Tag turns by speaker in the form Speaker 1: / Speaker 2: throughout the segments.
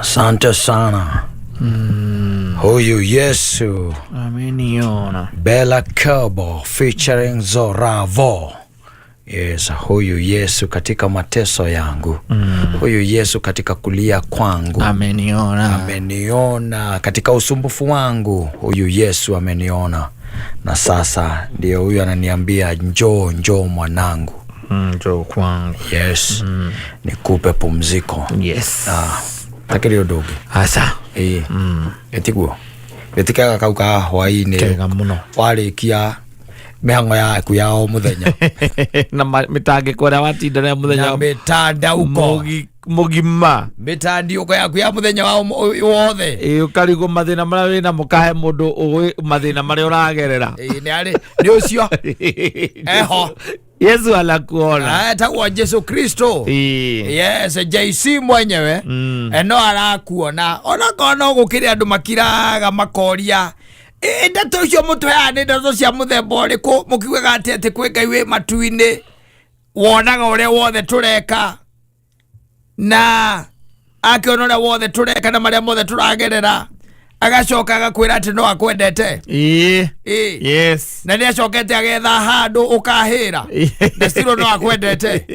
Speaker 1: Asante sana. Huyu Yesu.
Speaker 2: Ameniona.
Speaker 1: Bella Kerbo featuring Zoravo. Yes, huyu Yesu katika mateso yangu. Huyu Yesu katika kulia kwangu.
Speaker 2: Ameniona.
Speaker 1: Ameniona katika usumbufu wangu. Huyu Yesu ameniona. Na sasa ndio huyu ananiambia, njoo, njoo mwanangu.
Speaker 2: Njoo kwangu.
Speaker 1: Yes. Nikupe pumziko.
Speaker 2: Yes.
Speaker 1: Ah, takĩrĩ ũndũ ũngĩ.
Speaker 2: Aca.
Speaker 1: Ĩĩ. Ĩtiguo gĩtikaga kau ka hwaĩ-inĩ
Speaker 2: Kega mũno.
Speaker 1: Warĩkia mĩhang'o yaku ya o mũthenya
Speaker 2: na mĩtangĩko ĩrĩa watinda nayo
Speaker 1: na
Speaker 2: mũthenya
Speaker 1: mĩtandauko
Speaker 2: mũgima.
Speaker 1: Mĩtandiũko yaku ya mũthenya wa wothe.
Speaker 2: Ĩ, ũkarigwo mathĩna marĩa wĩna mũkahe mũndũ ũĩ mathĩna marĩa ũragerera.
Speaker 1: Ĩĩ, nĩ arĩ nĩ ũcio eho.
Speaker 2: Yesu anakuona.
Speaker 1: Etagwo Jesu Kristo.
Speaker 2: Ĩ.
Speaker 1: Yes, JC mwenyewe. No arakuona onakorwo no gũkĩrĩ andũ makiraga makoria, "Ĩ, ndeto icio mũtũheaga nĩ ndeto cia mũthemba ũrĩkũ mũkiugaga atĩ kwĩ Ngai wĩ matu-inĩ wonaga ũrĩa wothe tũreka na akĩona ũrĩa wothe tũreka na marĩa mothe tũragerera, agacoka agakwĩra atĩ no akwendete?"
Speaker 2: Ĩ.
Speaker 1: Ĩ.
Speaker 2: Yes.
Speaker 1: Na nĩ acokete agetha handũ ũkahĩra na still no akwendete.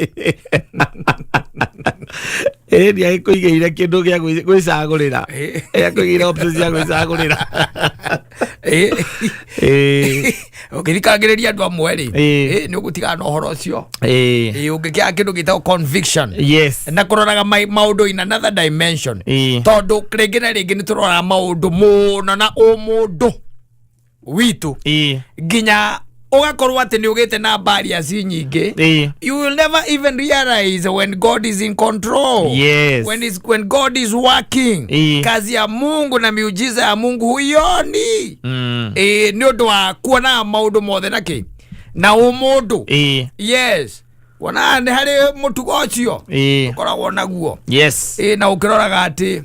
Speaker 2: Ĩ, nĩ agĩkũigĩire kĩndũ gĩa gwĩcagũrĩra.
Speaker 1: Ĩ.
Speaker 2: Akũigĩire options cia gwĩcagũrĩra.
Speaker 1: Ĩ.
Speaker 2: Ĩ.
Speaker 1: Ũngĩthikagĩrĩria andũ amwe rĩ,
Speaker 2: Ĩ.
Speaker 1: nĩ ũgũtigana na ũhoro ũcio.
Speaker 2: Ĩ.
Speaker 1: Ĩ, ũngĩkĩaga kĩndũ gĩtagwo conviction na kũroraga maũndũ in another dimension,
Speaker 2: Ĩ.
Speaker 1: tondũ rĩngĩ na rĩngĩ nĩ tũroraga maũndũ mũno na ũmũndũ witũ,
Speaker 2: Ĩ.
Speaker 1: nginya ũgakorwo atĩ nĩ ũgĩte na barriers nyingĩ.
Speaker 2: Ĩ.
Speaker 1: You will never even realize when God is in control, when God is working.
Speaker 2: Ĩ.
Speaker 1: Kazi ya Mungu na miujiza ya Mungu huioni. Ĩ, nĩ ũndũ wa kuonaga maũndũ mothe na kĩ na ũmũndũ.
Speaker 2: Ĩ.
Speaker 1: Yes, kuona nĩ harĩ mũtugo ũcio ũkoragwo naguo. Ĩ, na ũkĩroraga atĩ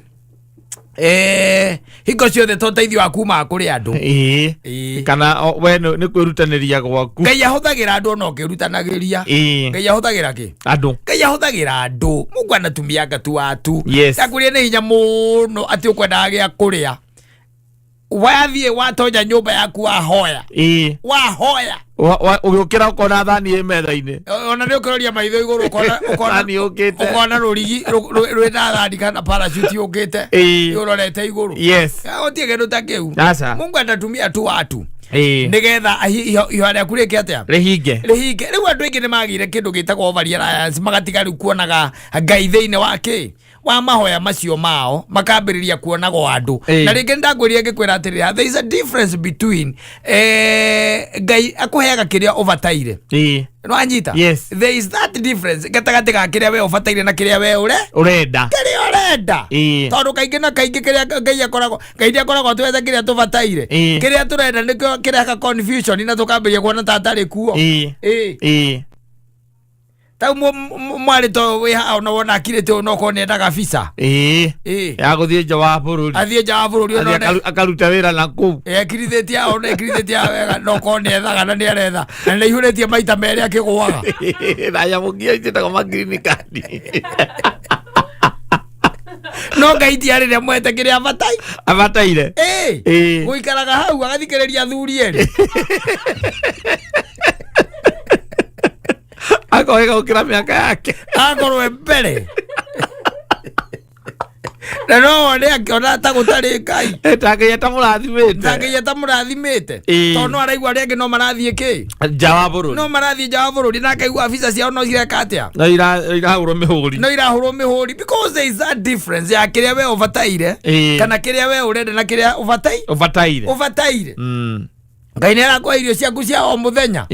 Speaker 1: hingo ciothe to ũteithio wa kumaga kũrĩ andũ.
Speaker 2: Ĩ.
Speaker 1: Ĩ.
Speaker 2: Kana we nĩ kwĩrutanĩria gwaku.
Speaker 1: Ngai ahũthagĩra andũ ona ũkĩrutanagĩria.
Speaker 2: Ĩ.
Speaker 1: Ngai ahũthagĩra kĩ?
Speaker 2: Andũ.
Speaker 1: Ngai ahũthagĩra andũ. Mungu anatumianga tu watu. Yakuria nĩ hinya mũno atĩ ũkwendaga gĩa kũrĩa, wathiĩ watonya nyũmba yaku wahoya.
Speaker 2: Ĩ.
Speaker 1: Wahoya.
Speaker 2: Ũgĩũkĩra ũkona thani ĩ metha-inĩ.
Speaker 1: Ona nĩ ũkĩroria maitho igũrũ ũkona
Speaker 2: Thani yũkĩte.
Speaker 1: Ũkona rũrigi rwĩna thani kana parachute yũkĩte ũrorete igũrũ. Gũtirĩ kĩndũ ta kĩu.
Speaker 2: Aca.
Speaker 1: Mungu atatumia tu watu
Speaker 2: Ĩ.
Speaker 1: nĩgetha ihoya rĩaku rĩke atĩa?
Speaker 2: Rĩhinge.
Speaker 1: Rĩhinge. Rĩu andũ aingĩ nĩ magĩire kĩndũ gĩtagwo overreliance, magatiga rĩu kuonaga Ngai thĩinĩ wa kĩ wa mahoya macio mao, makambĩrĩria kuonagwo andũ. Na rĩngĩ nĩndakwĩrire ngĩkwĩra atĩrĩrĩ, there is a difference between Ngai akũheaga kĩrĩa ũbataire. Nĩwanyita?
Speaker 2: Yes.
Speaker 1: There is that difference gatagatĩ ga kĩrĩa we ũbataire na kĩrĩa we ũre
Speaker 2: Ũrenda.
Speaker 1: Kĩrĩa ũrenda. Tondũ kaingĩ na kaingĩ kĩrĩa Ngai akoragwo, Ngai nĩ akoragwo atwetha kĩrĩa tũbataire. Kĩrĩa tũrenda nĩkĩo kĩrehaga confusion na tũkambĩrĩria kuona ta atarĩ kuo.
Speaker 2: Ĩ.
Speaker 1: Ĩ. Tau mwarĩ to wĩ haha ona wona akirĩte ũũ, no korwo nĩendaga visa.
Speaker 2: Ĩ. Ya gũthiĩ nja wa bũrũri.
Speaker 1: Athiĩ nja wa bũrũri.
Speaker 2: Athiĩ
Speaker 1: ona
Speaker 2: akaruta wĩra na kũu.
Speaker 1: Ekirithĩtie hao na ekirithĩtie hao wega, no korwo nĩethaga na nĩaretha na nĩaihũrĩtie maita merĩ akĩgũaga.
Speaker 2: Na nyamũ nginya ciĩtagwo ma green card.
Speaker 1: No Ngai ti arĩ rĩamwete kĩrĩa abatai
Speaker 2: abataire.
Speaker 1: Ĩ.
Speaker 2: Ĩ.
Speaker 1: Gũikaraga hau agathikĩrĩria athuri erĩ.
Speaker 2: Akohĩga gũkĩra mĩaka yake.
Speaker 1: Akorwo e mbere na no wone akĩona ta gũtarĩ Ngai.
Speaker 2: Ta Ngai atamũrathimĩte.
Speaker 1: Ta Ngai atamũrathimĩte.
Speaker 2: Ĩ.
Speaker 1: Tondũ no araigua arĩa angĩ no marathiĩ kĩ?
Speaker 2: Nja wa bũrũri.
Speaker 1: No marathiĩ nja wa bũrũri, na akaigua visa ciao no cireka atĩa?
Speaker 2: No irahũrwo mĩhũri.
Speaker 1: No irahũrwo mĩhũri, because there is that difference ya kĩrĩa we ũbataire kana kĩrĩa we ũrenda na kĩrĩa ũbatai
Speaker 2: ũbataire.
Speaker 1: Ũbataire. Ngai nĩ arakũhe irio ciaku cia o mũthenya.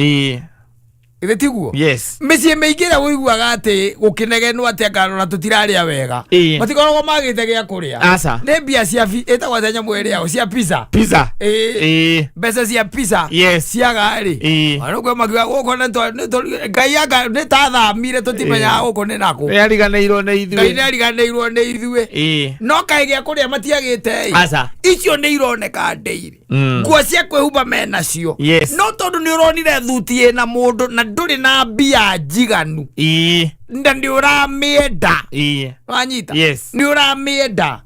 Speaker 1: Githĩ tiguo?
Speaker 2: Yes.
Speaker 1: Mĩciĩ mĩingĩ ĩrĩa ũiguaga atĩ gũkĩnegenwo atĩ anga ona tũtirarĩa wega, matikoragwo magĩte gĩa kũrĩa.
Speaker 2: Aca.
Speaker 1: Nĩ mbia cia ĩtagwo atĩa nyamũ ĩrĩa cia pizza?
Speaker 2: Pizza.
Speaker 1: Ĩ. Mbeca cia pizza ciaga rĩ, ona makiuga gũkũ nĩ Ngai anga nĩ tathamire, tũtimenyaga gũkũ nĩ nakũ.
Speaker 2: Nĩ ariganĩirwo nĩ
Speaker 1: Ngai
Speaker 2: ithuĩ.
Speaker 1: nĩ ariganĩirwo nĩ ithuĩ. No kaĩ gĩa kũrĩa matiagĩte ĩ?
Speaker 2: Aca.
Speaker 1: Icio nĩ ironeka ndĩirĩ. Nguo cia kwĩhumba menacio. No tondũ nĩ ũronire thuti ĩna mũndũ na ndũrĩ na mbia njiganu na nĩ ũramĩenda. Wanyita?
Speaker 2: Yes.
Speaker 1: Nĩ ũramĩenda.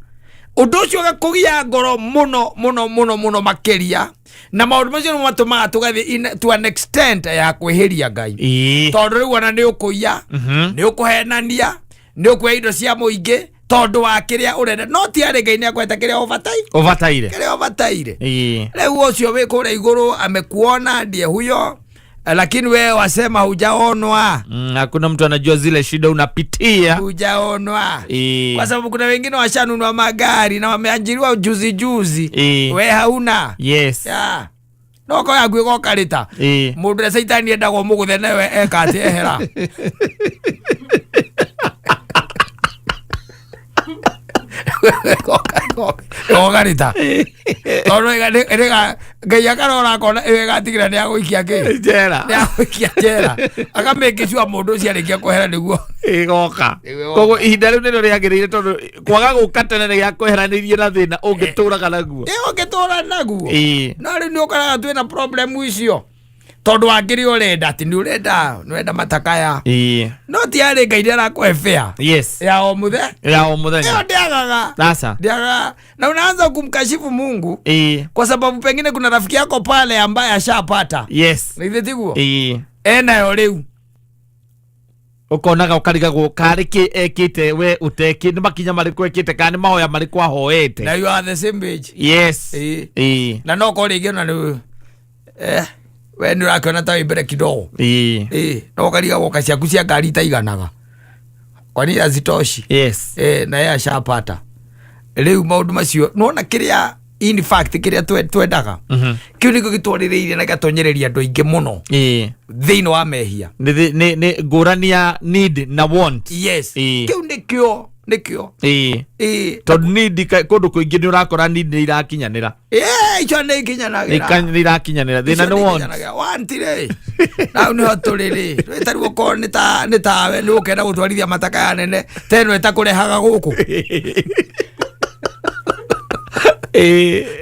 Speaker 1: Ũndũ ũcio ũgakũgia ngoro mũno mũno mũno mũno makĩria, na maũndũ macio nĩmo matũmaga tũgathiĩ to an extent ya kwĩhĩria Ngai. Tondũ rĩu ona nĩ ũkũiya, nĩ ũkũhenania, nĩ ũkuoya indo cia mũingĩ tondũ wa kĩrĩa ũrenda, no ti arĩ Ngai nĩ akweta kĩrĩa ũbataire.
Speaker 2: Ũbataire.
Speaker 1: Kĩrĩa ũbataire. Rĩu ũcio wĩ kũrĩa igũrũ amekuona ndiye huyo, lakini wewe wasema hujaonwa.
Speaker 2: Hakuna mtu anajua zile shida unapitia.
Speaker 1: Hujaonwa. Kwa sababu kuna wengine washanunua magari na wameajiriwa juzi juzi. We hauna. Ya. No ko yaku ĩgoka rĩta. Mũndũ ũrĩa caitani endagwo mũgũthe nawe eka atĩ ehera. Ĩgoka rĩta. Tondũ Ngai akarora akona ĩyo ĩgatigĩra nĩ agũikia kĩ?
Speaker 2: Njera.
Speaker 1: Nĩ agũikia njera. Akamake sure mũndũ ũcio arĩkia kwehera nĩguo.
Speaker 2: Ĩgoka.
Speaker 1: Ĩgoka.
Speaker 2: Koguo ihinda rĩu nĩrĩo rĩagĩrĩire, tondũ kwaga gũka tene nĩ gĩakweheranĩirie na thĩna ũngĩtũraga naguo.
Speaker 1: Ĩ ũngĩtũra naguo. No rĩu nĩ ũkoraga twĩna problem icio tondũ wa kĩrĩa ũrenda, atĩ nĩ ũrenda, nĩ ũrenda matakaya, no ti arĩ Ngai nĩ arakũhe fare ya o mũthe
Speaker 2: Ya o
Speaker 1: ĩyo
Speaker 2: mũthenya.
Speaker 1: ndĩagaga.
Speaker 2: Sasa.
Speaker 1: Ndĩagaga, na unaanza kumkashifu Mungu kwa sababu pengine kuna rafiki yako pale ambaye ashapata. Nĩ tiguo? Enayo rĩu.
Speaker 2: Ũkonaga ũkarigagwo karĩ kĩ ekĩte we ũtekĩ, nĩ makinya marĩkũ ekĩte, kana nĩ mahoya marĩkũ ahoete.
Speaker 1: Na you are the same age. Na no korwo rĩngĩ ona nĩ we nĩ ũrakĩona ta wĩ mbere kidogo. No ũkarigagwo ka ciaku cia ngari itaiganaga, kwani hazitoshi? Na yeye ashapata rĩu. Maũndũ macio nona kĩrĩa, in fact, kĩrĩa twendaga, kĩu nĩkĩo gĩtwarĩrĩirie na gĩgatonyereria andũ aingĩ mũno thĩinĩ wa mehia.
Speaker 2: Nĩ ngũrani ya need na want.
Speaker 1: Kĩu nĩkĩo.
Speaker 2: Tondũ need kũndũ kũingĩ nĩ ũrakora need nĩ irakinyanĩra.
Speaker 1: Icio nĩ ikinyanagĩra.
Speaker 2: Nĩ irakinyanĩra, thĩna nĩ want.
Speaker 1: Want rĩ, nau nĩho tũrĩ rĩ, tarĩu okorwo nĩ tawe nĩ ũkenda gũtwarithia matakaya nene ta ĩno ĩtakũrehaga gũkũ,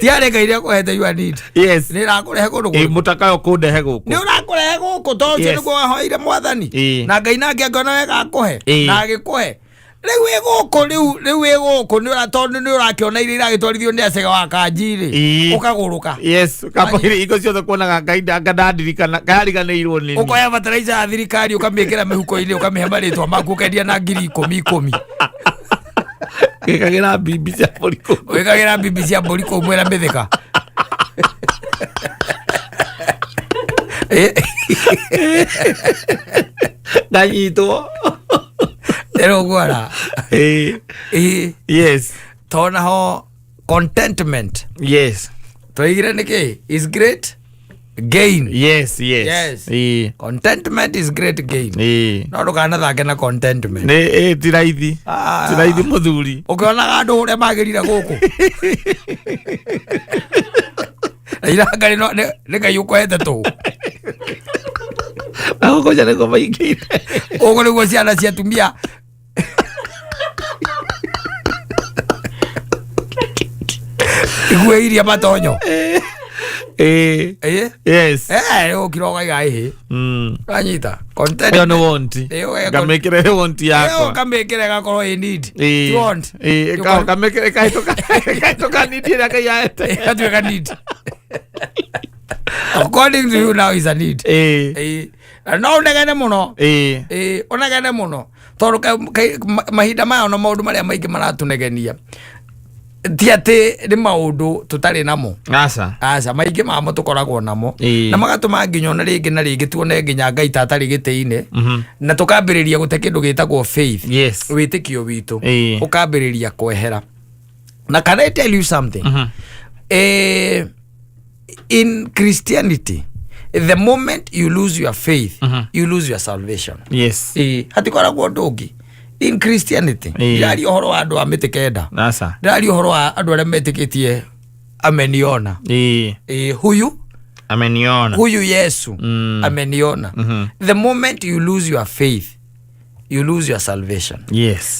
Speaker 1: ti arĩ Ngai iria kũhete your need nĩ ĩrakũrehe kũndũ kũrĩkũ?
Speaker 2: Mũtakayo kũndehe gũkũ.
Speaker 1: Nĩ ũrakũrehe gũkũ tondũ ũcio nĩguo wahoire Mwathani. Na Ngai nake angĩona wega akũhe. Na agĩkũhe, rĩu wĩ gũkũ, rĩu wĩ gũkũ nĩ ũra tondũ nĩ ũrakĩona iria iragĩtwarithio nĩ acega wa kanji rĩ, ũkagũrũka.
Speaker 2: Yes, kamba hingo ciothe kuonaga Ngai ndandirikana kayariganĩirwo nĩ niĩ.
Speaker 1: Ũkoya bataraitha ya thirikari, ũkamĩkĩra mĩhuko-inĩ, ũkamĩhe marĩtwa maku, ũkendia na 10,000 10,000.
Speaker 2: Gĩkagĩra mbimbi cia mbũri kũu.
Speaker 1: Wĩkagĩra mbimbi cia mbũri kũu mwĩna mĩthĩka.
Speaker 2: Ndanyitwo.
Speaker 1: Ĩrũguara. Tonaho contentment twaigire nĩkĩ is great gain.
Speaker 2: Yes.
Speaker 1: Contentment is great gain. No ndũkanathake na contentment.
Speaker 2: Nĩ ti raithi.
Speaker 1: Ah.
Speaker 2: Ti raithi, mũthuri.
Speaker 1: Ũkĩonaga andũ ũrĩa magĩrire gũkũ na iranga nĩ Ngai ũkũhete tũhũ.
Speaker 2: Agũkũca nĩguo maingĩire.
Speaker 1: Ũguo nĩguo ciana cia atumia iguĩirie matonyo. Ũkira ũkaiga ĩhĩ. Wanyita content.
Speaker 2: Ĩyo nĩ want.
Speaker 1: Ĩyo
Speaker 2: Ngamĩkĩra ĩ want
Speaker 1: ĩyo
Speaker 2: yakwa.
Speaker 1: Ũkamĩkĩra ĩgakorwo ĩ need. Ti want.
Speaker 2: Ũkamĩkĩra ĩkahĩtũka need ĩrĩa Ngai ahete.
Speaker 1: Ĩgatuĩka need. According to you, now is a need. Na no ũnegene mũno. Ũnegene mũno tondũ mahinda maya ona maũndũ marĩa maingĩ maratũnegenia ti atĩ nĩ maũndũ tũtarĩ namo.
Speaker 2: Aca.
Speaker 1: Aca, maingĩ mamo tũkoragwo namo. Na magatũma nginya ona rĩngĩ na rĩngĩ tuone nginya Ngai ta atarĩ gĩtĩ-inĩ, na tũkambĩrĩria gũte kĩndũ gĩtagwo faith. Wĩtĩkio witũ ũkambĩrĩria kwehera. Na can I tell you something? In Christianity, the moment you lose your faith, you lose your salvation. Hatikoragwo ũndũ ũngĩ in Christianity. Ndĩraria ũhoro wa andũ a mĩtĩ kenda.
Speaker 2: Aca.
Speaker 1: Ndĩraria ũhoro wa andũ arĩa metĩkĩtie ameniona. Huyu
Speaker 2: Ameniona.
Speaker 1: Huyu Yesu ameniona. The moment you lose your faith, you lose your salvation.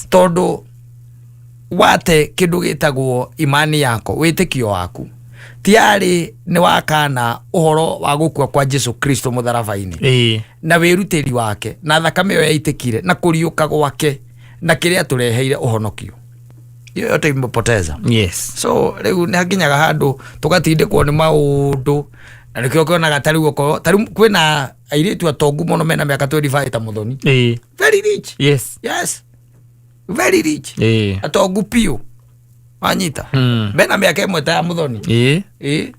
Speaker 1: Tondũ wate kĩndũ gĩtagwo imani yako, wĩtĩkio waku, tiarĩ nĩ wakana ũhoro wa gũkua kwa Jesu Kristo mũtharaba-inĩ na wĩrutĩri wake na thakame ĩyo yaitĩkire na kũriũka gwake na kĩrĩa tũreheire ũhonokio. Hiyo yote imepoteza.
Speaker 2: Yes.
Speaker 1: So rĩu nĩ hakinyaga handũ tũgatindĩkwo nĩ maũndũ, na nĩkĩo kĩonaga tarĩu okorwo tarĩu kwĩna airĩtu atongu mũno mena mĩaka 25 ta Mũthoni. Very rich.
Speaker 2: Yes.
Speaker 1: Yes, very rich. Atongu piũ, wanyita? Mena mĩaka ĩmwe ta ya Mũthoni. Ĩ.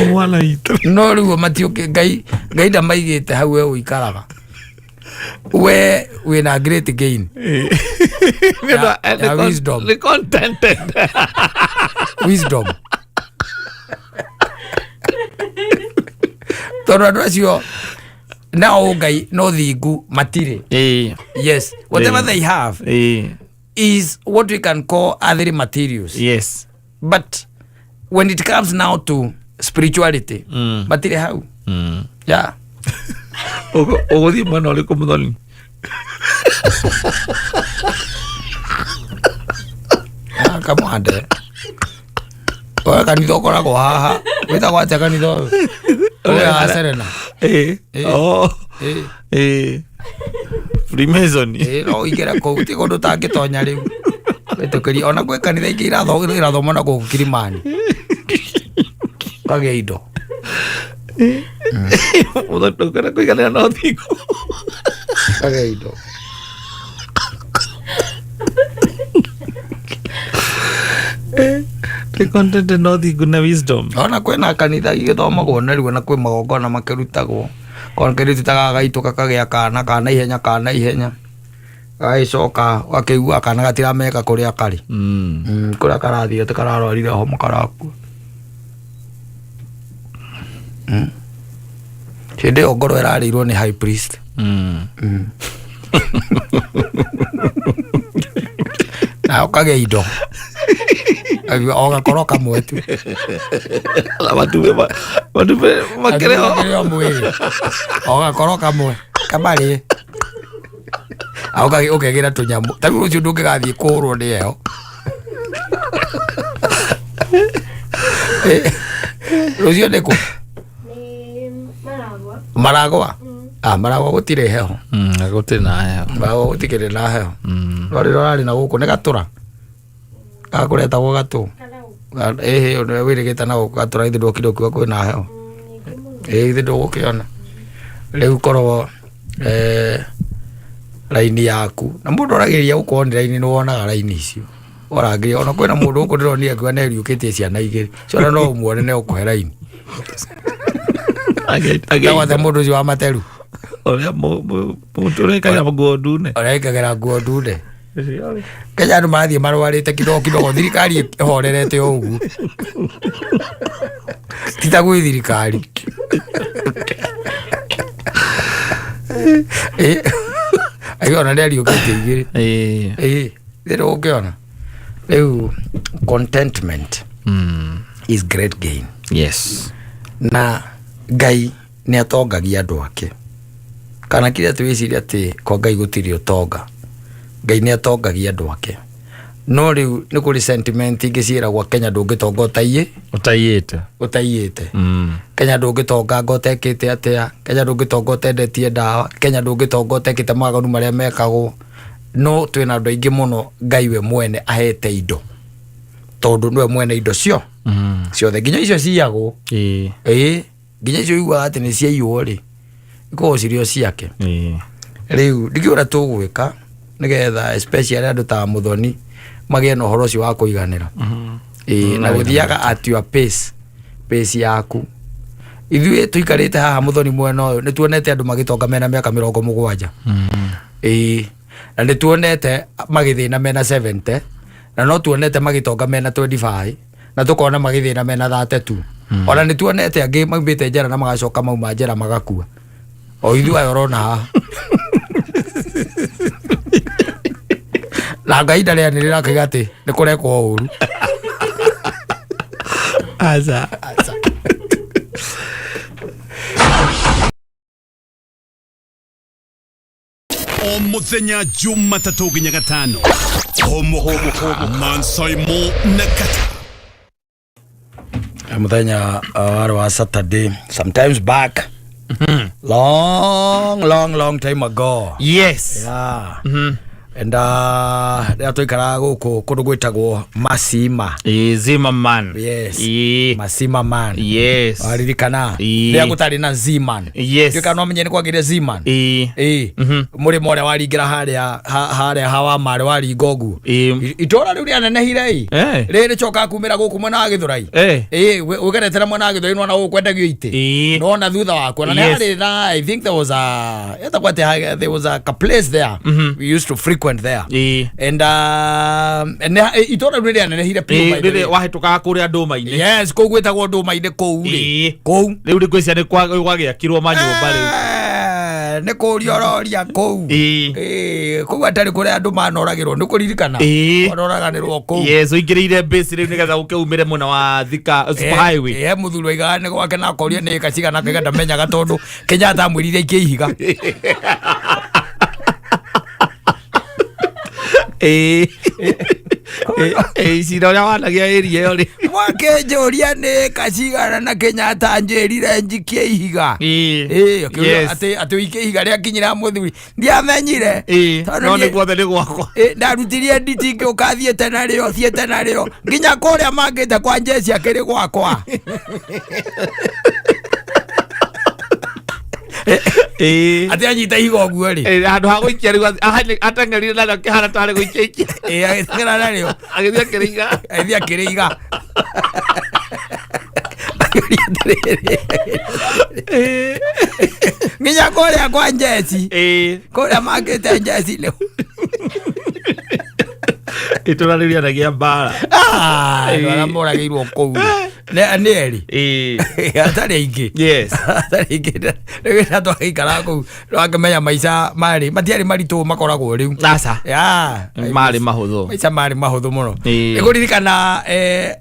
Speaker 2: Mwana witũ.
Speaker 1: No rĩu matiũkĩ, Ngai ndamaigĩte hau we ũikaraga, we wĩna great gain ya wisdom.
Speaker 2: Nĩ contented.
Speaker 1: Wisdom, tondũ andũ acio nao Ngai no thingu matirĩ. Yes, whatever they have is what we can call earthly materials. But when it comes now to spirituality, matirĩ hau. Yeah.
Speaker 2: Ũgũthiĩ mwena ũrĩkũ, Mũthoni?
Speaker 1: Ah, kamwande oya kanitha ũkoragwo haha wĩtagwo atĩa kanitha ũyũ ũyũ wa Serena?
Speaker 2: Oh.
Speaker 1: Ĩ.
Speaker 2: Freemason.
Speaker 1: Ĩ, no ũingĩre kũu, ti kũndũ ũtangĩtonya rĩu wĩtĩkĩrie, ona gwĩ kanitha ingĩ irathomwo na gũkũ Kilimani kagĩa indo.
Speaker 2: Mũthoni, ndũkwenda kũiganĩra na ũthingu.
Speaker 1: Kagĩa indo.
Speaker 2: Nĩ contented na ũthingu na wisdom.
Speaker 1: Ona kwĩna kanitha igĩthomagwo narua na kwĩ magongona makĩrutagwo kona kĩrĩtu ta gaka gaitũ kakagĩa kana kana ihenya, kana ihenya gagĩcoka gakĩigua kana gatirameka kũrĩa karĩ. Kũrĩa karathiĩ atĩ kararwarire homa karakua. Hĩndĩ ĩyo ngoro ĩrarĩirwo nĩ high priest. Na ũkagĩa indo o gakorwo kamwe tu.
Speaker 2: Na matumbĩ matumbĩ makĩrĩ ho.
Speaker 1: Makĩrĩ o mwĩrĩ, o gakorwo kamwe kamarĩ ũkegĩra tũnyamũ ta rĩu rũciũ ndũngĩgathiĩ kũhũrwo nĩ heho. Rũciũ nĩ kũ?
Speaker 3: Nĩ Maragwa.
Speaker 1: Maragwa. Ah, Maragwa gũtirĩ heho.
Speaker 2: Gũtirĩ na heho.
Speaker 1: Maragwa gũtikĩrĩ na heho. No rĩrĩa ũrarĩ na gũkũ nĩ gatũra gakũretagwo gatũ.
Speaker 3: Karau.
Speaker 1: Ĩhĩ, ũrĩa wĩrĩgĩte na gũkũ gatũra ithe ndokire ũkiuga kwĩna heho.
Speaker 3: Nyingĩ mũno.
Speaker 1: Ĩ, ithe ndũgũkĩona rĩu korwo raini yaku na mũndũ oragĩria gũkorwo nĩ raini, nĩ wonaga raini icio orangĩria, ona kwĩna mũndũ gũkũ ndĩronire akiuga nĩ eriũkĩtie ciana igĩrĩ, ciona no ũmuone nĩ ũkũhe raini. Tagwate mũndũ ũcio wa materu.
Speaker 2: Ũrĩa mũndũ ũrĩa nguo ndune.
Speaker 1: Ũrĩa ĩkagĩra nguo ndune. Kenya andũ marathiĩ marwarĩte kidogo kidogo, thirikari ĩhorerete o ũguo, ti ta gwĩ thirikari. Aiona nĩ ariũkĩtie igĩrĩ. Ĩ, rĩrĩ ũngĩona rĩu contentment is great gain. Na Ngai nĩ atongagia andũ ake, kana kĩrĩa twĩciria atĩ kwa Ngai gũtirĩ ũtonga, Ngai nĩ atongagia andũ ake, no rĩu nĩ kũrĩ sentiment ingĩ ciĩragwo Kenya ndũngĩtonga ũtaiĩ.
Speaker 2: Ũtaiyĩte.
Speaker 1: Ũtaiyĩte. Kenya ndũngĩtonga nga ũtekĩte atĩa, Kenya ndũngĩtonga ũtendetie ndawa, Kenya ndũngĩtonga ũtekĩte mawaganu marĩa mekagwo, no twĩna andũ aingĩ mũno Ngai we mwene ahete indo, tondũ nĩwe mwene indo cio ciothe, nginya icio ciyagwo. Ĩĩ, nginya icio iguaga atĩ nĩ ciaiywo rĩ, ikoragwo cirĩ o ciake. Rĩu ndikĩũĩ ũrĩa tũgwĩka nĩgetha especially andũ ta Mũthoni magĩe na ũhoro ũcio wa kũiganĩra. Ĩĩ, na gũthiaga at your pace, pace yaku. Ithuĩ tũikarĩte haha Mũthoni mwena ũyũ nĩ tuonete andũ magĩtonga mena mĩaka 70. Ĩĩ, na nĩ tuonete magĩthĩna mena 70, na no tuonete magĩtonga mena 25, na tũkona magĩthĩna mena 32. Ona nĩ tuonete angĩ maumĩte njera na magacoka mauma njera magakua o ithuĩ aya ũrona haha, na Ngai ndarĩanĩrĩra akauga atĩ nĩ kũrekwo ũru.
Speaker 2: Aca.
Speaker 1: Aca.
Speaker 4: O muthenya Jumatatũ nginya Gatano, Homoka Mansaimo na Kata.
Speaker 1: Muthenya warĩ wa Saturday sometimes back, long long long time ago.
Speaker 2: Yes.
Speaker 1: Yeah. And rĩrĩa twaikaraga gũkũ kũndũ gwĩtagwo Masima.
Speaker 2: Ĩĩ, Zimmerman.
Speaker 1: Yes.
Speaker 2: Ĩĩ.
Speaker 1: Masima man.
Speaker 2: Yes.
Speaker 1: Waririkana
Speaker 2: Ĩĩ.
Speaker 1: rĩrĩa gũtarĩ na Zeman?
Speaker 2: Yes.
Speaker 1: Ndiũĩ kana no menye nĩ kwagĩire Zeman.
Speaker 2: Ĩĩ.
Speaker 1: Ĩĩ, mũrĩmo ũrĩa waringĩra harĩa harĩa hawa marĩ waringa ũguo.
Speaker 2: Ĩĩ.
Speaker 1: Itũra rĩu rĩanenehire ĩ.
Speaker 2: Eh.
Speaker 1: Rĩrĩ rĩcokaga kumĩra gũkũ mwena wa Gĩthũrai.
Speaker 2: Eh.
Speaker 1: Ĩĩ, ũgeretera mwena wa Gĩthũrai nona gũkũ kwendagio itĩ.
Speaker 2: Ĩĩ.
Speaker 1: Nona thutha wakwa na nĩ
Speaker 2: Yes.
Speaker 1: harĩ na, I think there was a, etagwo atĩa, there was a place there we used to frequent there.
Speaker 2: Ĩĩ.
Speaker 1: And itũra rĩu rĩanenehire biũ,
Speaker 2: Ĩĩ,
Speaker 1: by the
Speaker 2: rĩrĩ
Speaker 1: way.
Speaker 2: wahĩtũkaga kũrĩa ndũma-inĩ.
Speaker 1: Yes, kũu gwĩtagwo ndũma-inĩ kũu rĩ.
Speaker 2: Ĩĩ.
Speaker 1: Kũu.
Speaker 2: Rĩu ngwĩciria nĩ gwagĩakirwo manyũmba rĩu.
Speaker 1: Eh, nĩ kũria ũroria kũu.
Speaker 2: Ĩĩ.
Speaker 1: Ĩĩ, kũu atarĩ kũrĩa andũ manoragĩrwo nĩ kũririkana?
Speaker 2: Ĩĩ.
Speaker 1: Manoraganĩrwo kũu.
Speaker 2: Yes, ũingĩrĩire base rĩu nĩgetha ũke umĩre mwena wa Thika super highway.
Speaker 1: Ĩ mũthuri waigaga nĩ gwake na akoria nĩ ĩka cigana, akaiga ndamenyaga tondũ Kenyatta amwĩrire aikie ihiga.
Speaker 2: Ĩĩ. Ĩĩ, cira ũrĩa wanagia area ĩyo rĩ.
Speaker 1: Mwakĩnjũria nĩ ĩka cigana na Kenyatta anjĩrire njikie ihiga.
Speaker 2: Ĩĩ.
Speaker 1: Ĩĩ, akĩũria
Speaker 2: Yes.
Speaker 1: atĩ ũikie ihiga rĩakinyĩra mũthuri ndiamenyire.
Speaker 2: Ĩĩ,
Speaker 1: Tondũ
Speaker 2: no nĩ
Speaker 1: niĩ-
Speaker 2: guothe nĩ gwakwa.
Speaker 1: Ĩ, ndarutirie nditi ngĩũka thiĩte narĩo, thiĩte narĩo nginya kũrĩa mangĩte kwa njeci akĩrĩ gwakwa.
Speaker 2: Ĩĩ.
Speaker 1: Atĩ anyita ihiga ũguo rĩ.
Speaker 2: Ĩĩ, handũ ha gũikia rĩu ateng'erire narĩo akĩhana tarĩ gũikia ikia.
Speaker 1: Ĩ, agĩteng'era narĩo.
Speaker 2: Agĩthiĩ akĩrĩiga.
Speaker 1: Agĩthiĩ akĩrĩiga. Akĩũria atĩrĩrĩ,
Speaker 2: Ĩĩ.
Speaker 1: nginya kũrĩa kwa njeci,
Speaker 2: Ĩĩ.
Speaker 1: kũrĩa mangĩte njeci nĩ
Speaker 2: Itũra rĩu rĩanagia mbara.
Speaker 1: Ah, andũ
Speaker 2: Ĩĩ.
Speaker 1: arĩa moragĩirwo kũu nĩ erĩ.
Speaker 2: Ĩĩ.
Speaker 1: Atarĩ aingĩ.
Speaker 2: Yes.
Speaker 1: Atarĩ aingĩ. Rĩu twagĩikaraga kũu twakĩmenya maica marĩ matiarĩ maritũ makoragwo rĩu.
Speaker 2: Aca.
Speaker 1: Ya.
Speaker 2: Marĩ mahũthũ.
Speaker 1: Maica marĩ mahũthũ mũno.
Speaker 2: Ĩĩ.
Speaker 1: Nĩkũririkana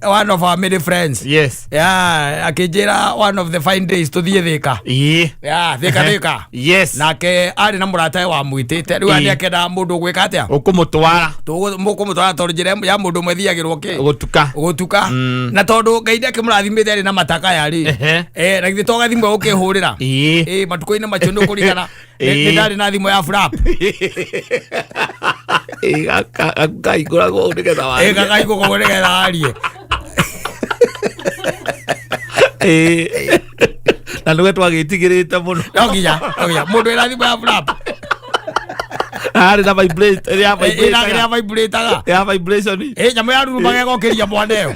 Speaker 1: one of our many friends,
Speaker 2: Yes.
Speaker 1: ya akĩnjĩra one of the fine days tũthiĩ Thĩka.
Speaker 2: Ĩĩ.
Speaker 1: Ya Thĩka, Thĩka.
Speaker 2: Yes.
Speaker 1: Nake arĩ na mũratawe wamwĩtĩte rĩu
Speaker 2: Ĩĩ.
Speaker 1: nĩ akendaga mũndũ ũgwĩka atĩa?
Speaker 2: Ũkũmũtwara.
Speaker 1: Mũkũmũtwara tondũ njĩra ya mũndũ ũmwe thiagĩrwo kĩ?
Speaker 2: Gũtuka.
Speaker 1: Gũtuka. Na tondũ Ngai ndakĩmũrathimĩte arĩ na matakaya rĩ,
Speaker 2: Ehe.
Speaker 1: na githĩ to gathimũ ũkĩhũrĩra?
Speaker 2: Ĩĩ.
Speaker 1: Ĩ, matukũ-inĩ macio nĩ ũkũririkana
Speaker 2: Ĩĩ.
Speaker 1: nĩ ndarĩ na thimũ ya flap.
Speaker 2: Ĩĩ, gakahingũragwo ũũ nĩgetha warie.
Speaker 1: Ĩ, gakaigũka ũguo nĩgetha arie.
Speaker 2: Ĩĩ. Na nĩwe twagĩtigĩrĩte mũno.
Speaker 1: No nginya mũndũ wĩna thimũ ya flap.
Speaker 2: Arĩ na vibrate, ĩrĩa
Speaker 1: ĩrĩa
Speaker 2: vibrate.
Speaker 1: vibrataga.
Speaker 2: Ya vibration.
Speaker 1: Ĩ, nyamũ ya rurumaga ĩgokĩria mwana ĩyo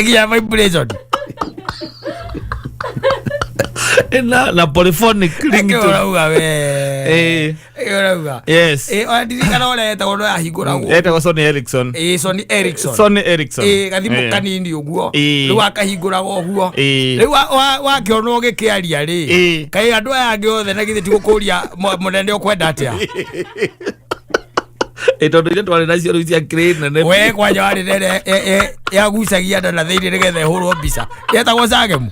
Speaker 1: nginya vibration.
Speaker 2: Na polyphonic
Speaker 1: Ĩkĩ
Speaker 2: ringtone.
Speaker 1: ũrauga we?
Speaker 2: Ĩĩ.
Speaker 1: Ĩkĩ ũrauga?
Speaker 2: Yes.
Speaker 1: Ĩ, ona ndirikana ũrĩa etagwo no yahingũragwo.
Speaker 2: Etagwo Sony Ericsson.
Speaker 1: Ĩ, Sony Ericsson.
Speaker 2: Sony Ericsson.
Speaker 1: Ĩ, gathimũ
Speaker 2: Ĩĩ.
Speaker 1: kanini ũguo.
Speaker 2: Ĩĩ.
Speaker 1: Rĩu akahingũraga ũguo.
Speaker 2: Ĩĩ.
Speaker 1: Rĩu wakĩonwo ũgĩkĩaria rĩ,
Speaker 2: Ĩĩ.
Speaker 1: kaĩ andũ aya angĩ othe na githĩ ti gũkũria mũnene ũkwenda atĩa?
Speaker 2: Ĩ, tondũ iria twarĩ nacio rĩu ciakĩrĩ nene.
Speaker 1: We kwanja warĩ nene yagucagia nda na thĩinĩ nĩgetha ĩhũrwo mbica. Yetagwo cagemu,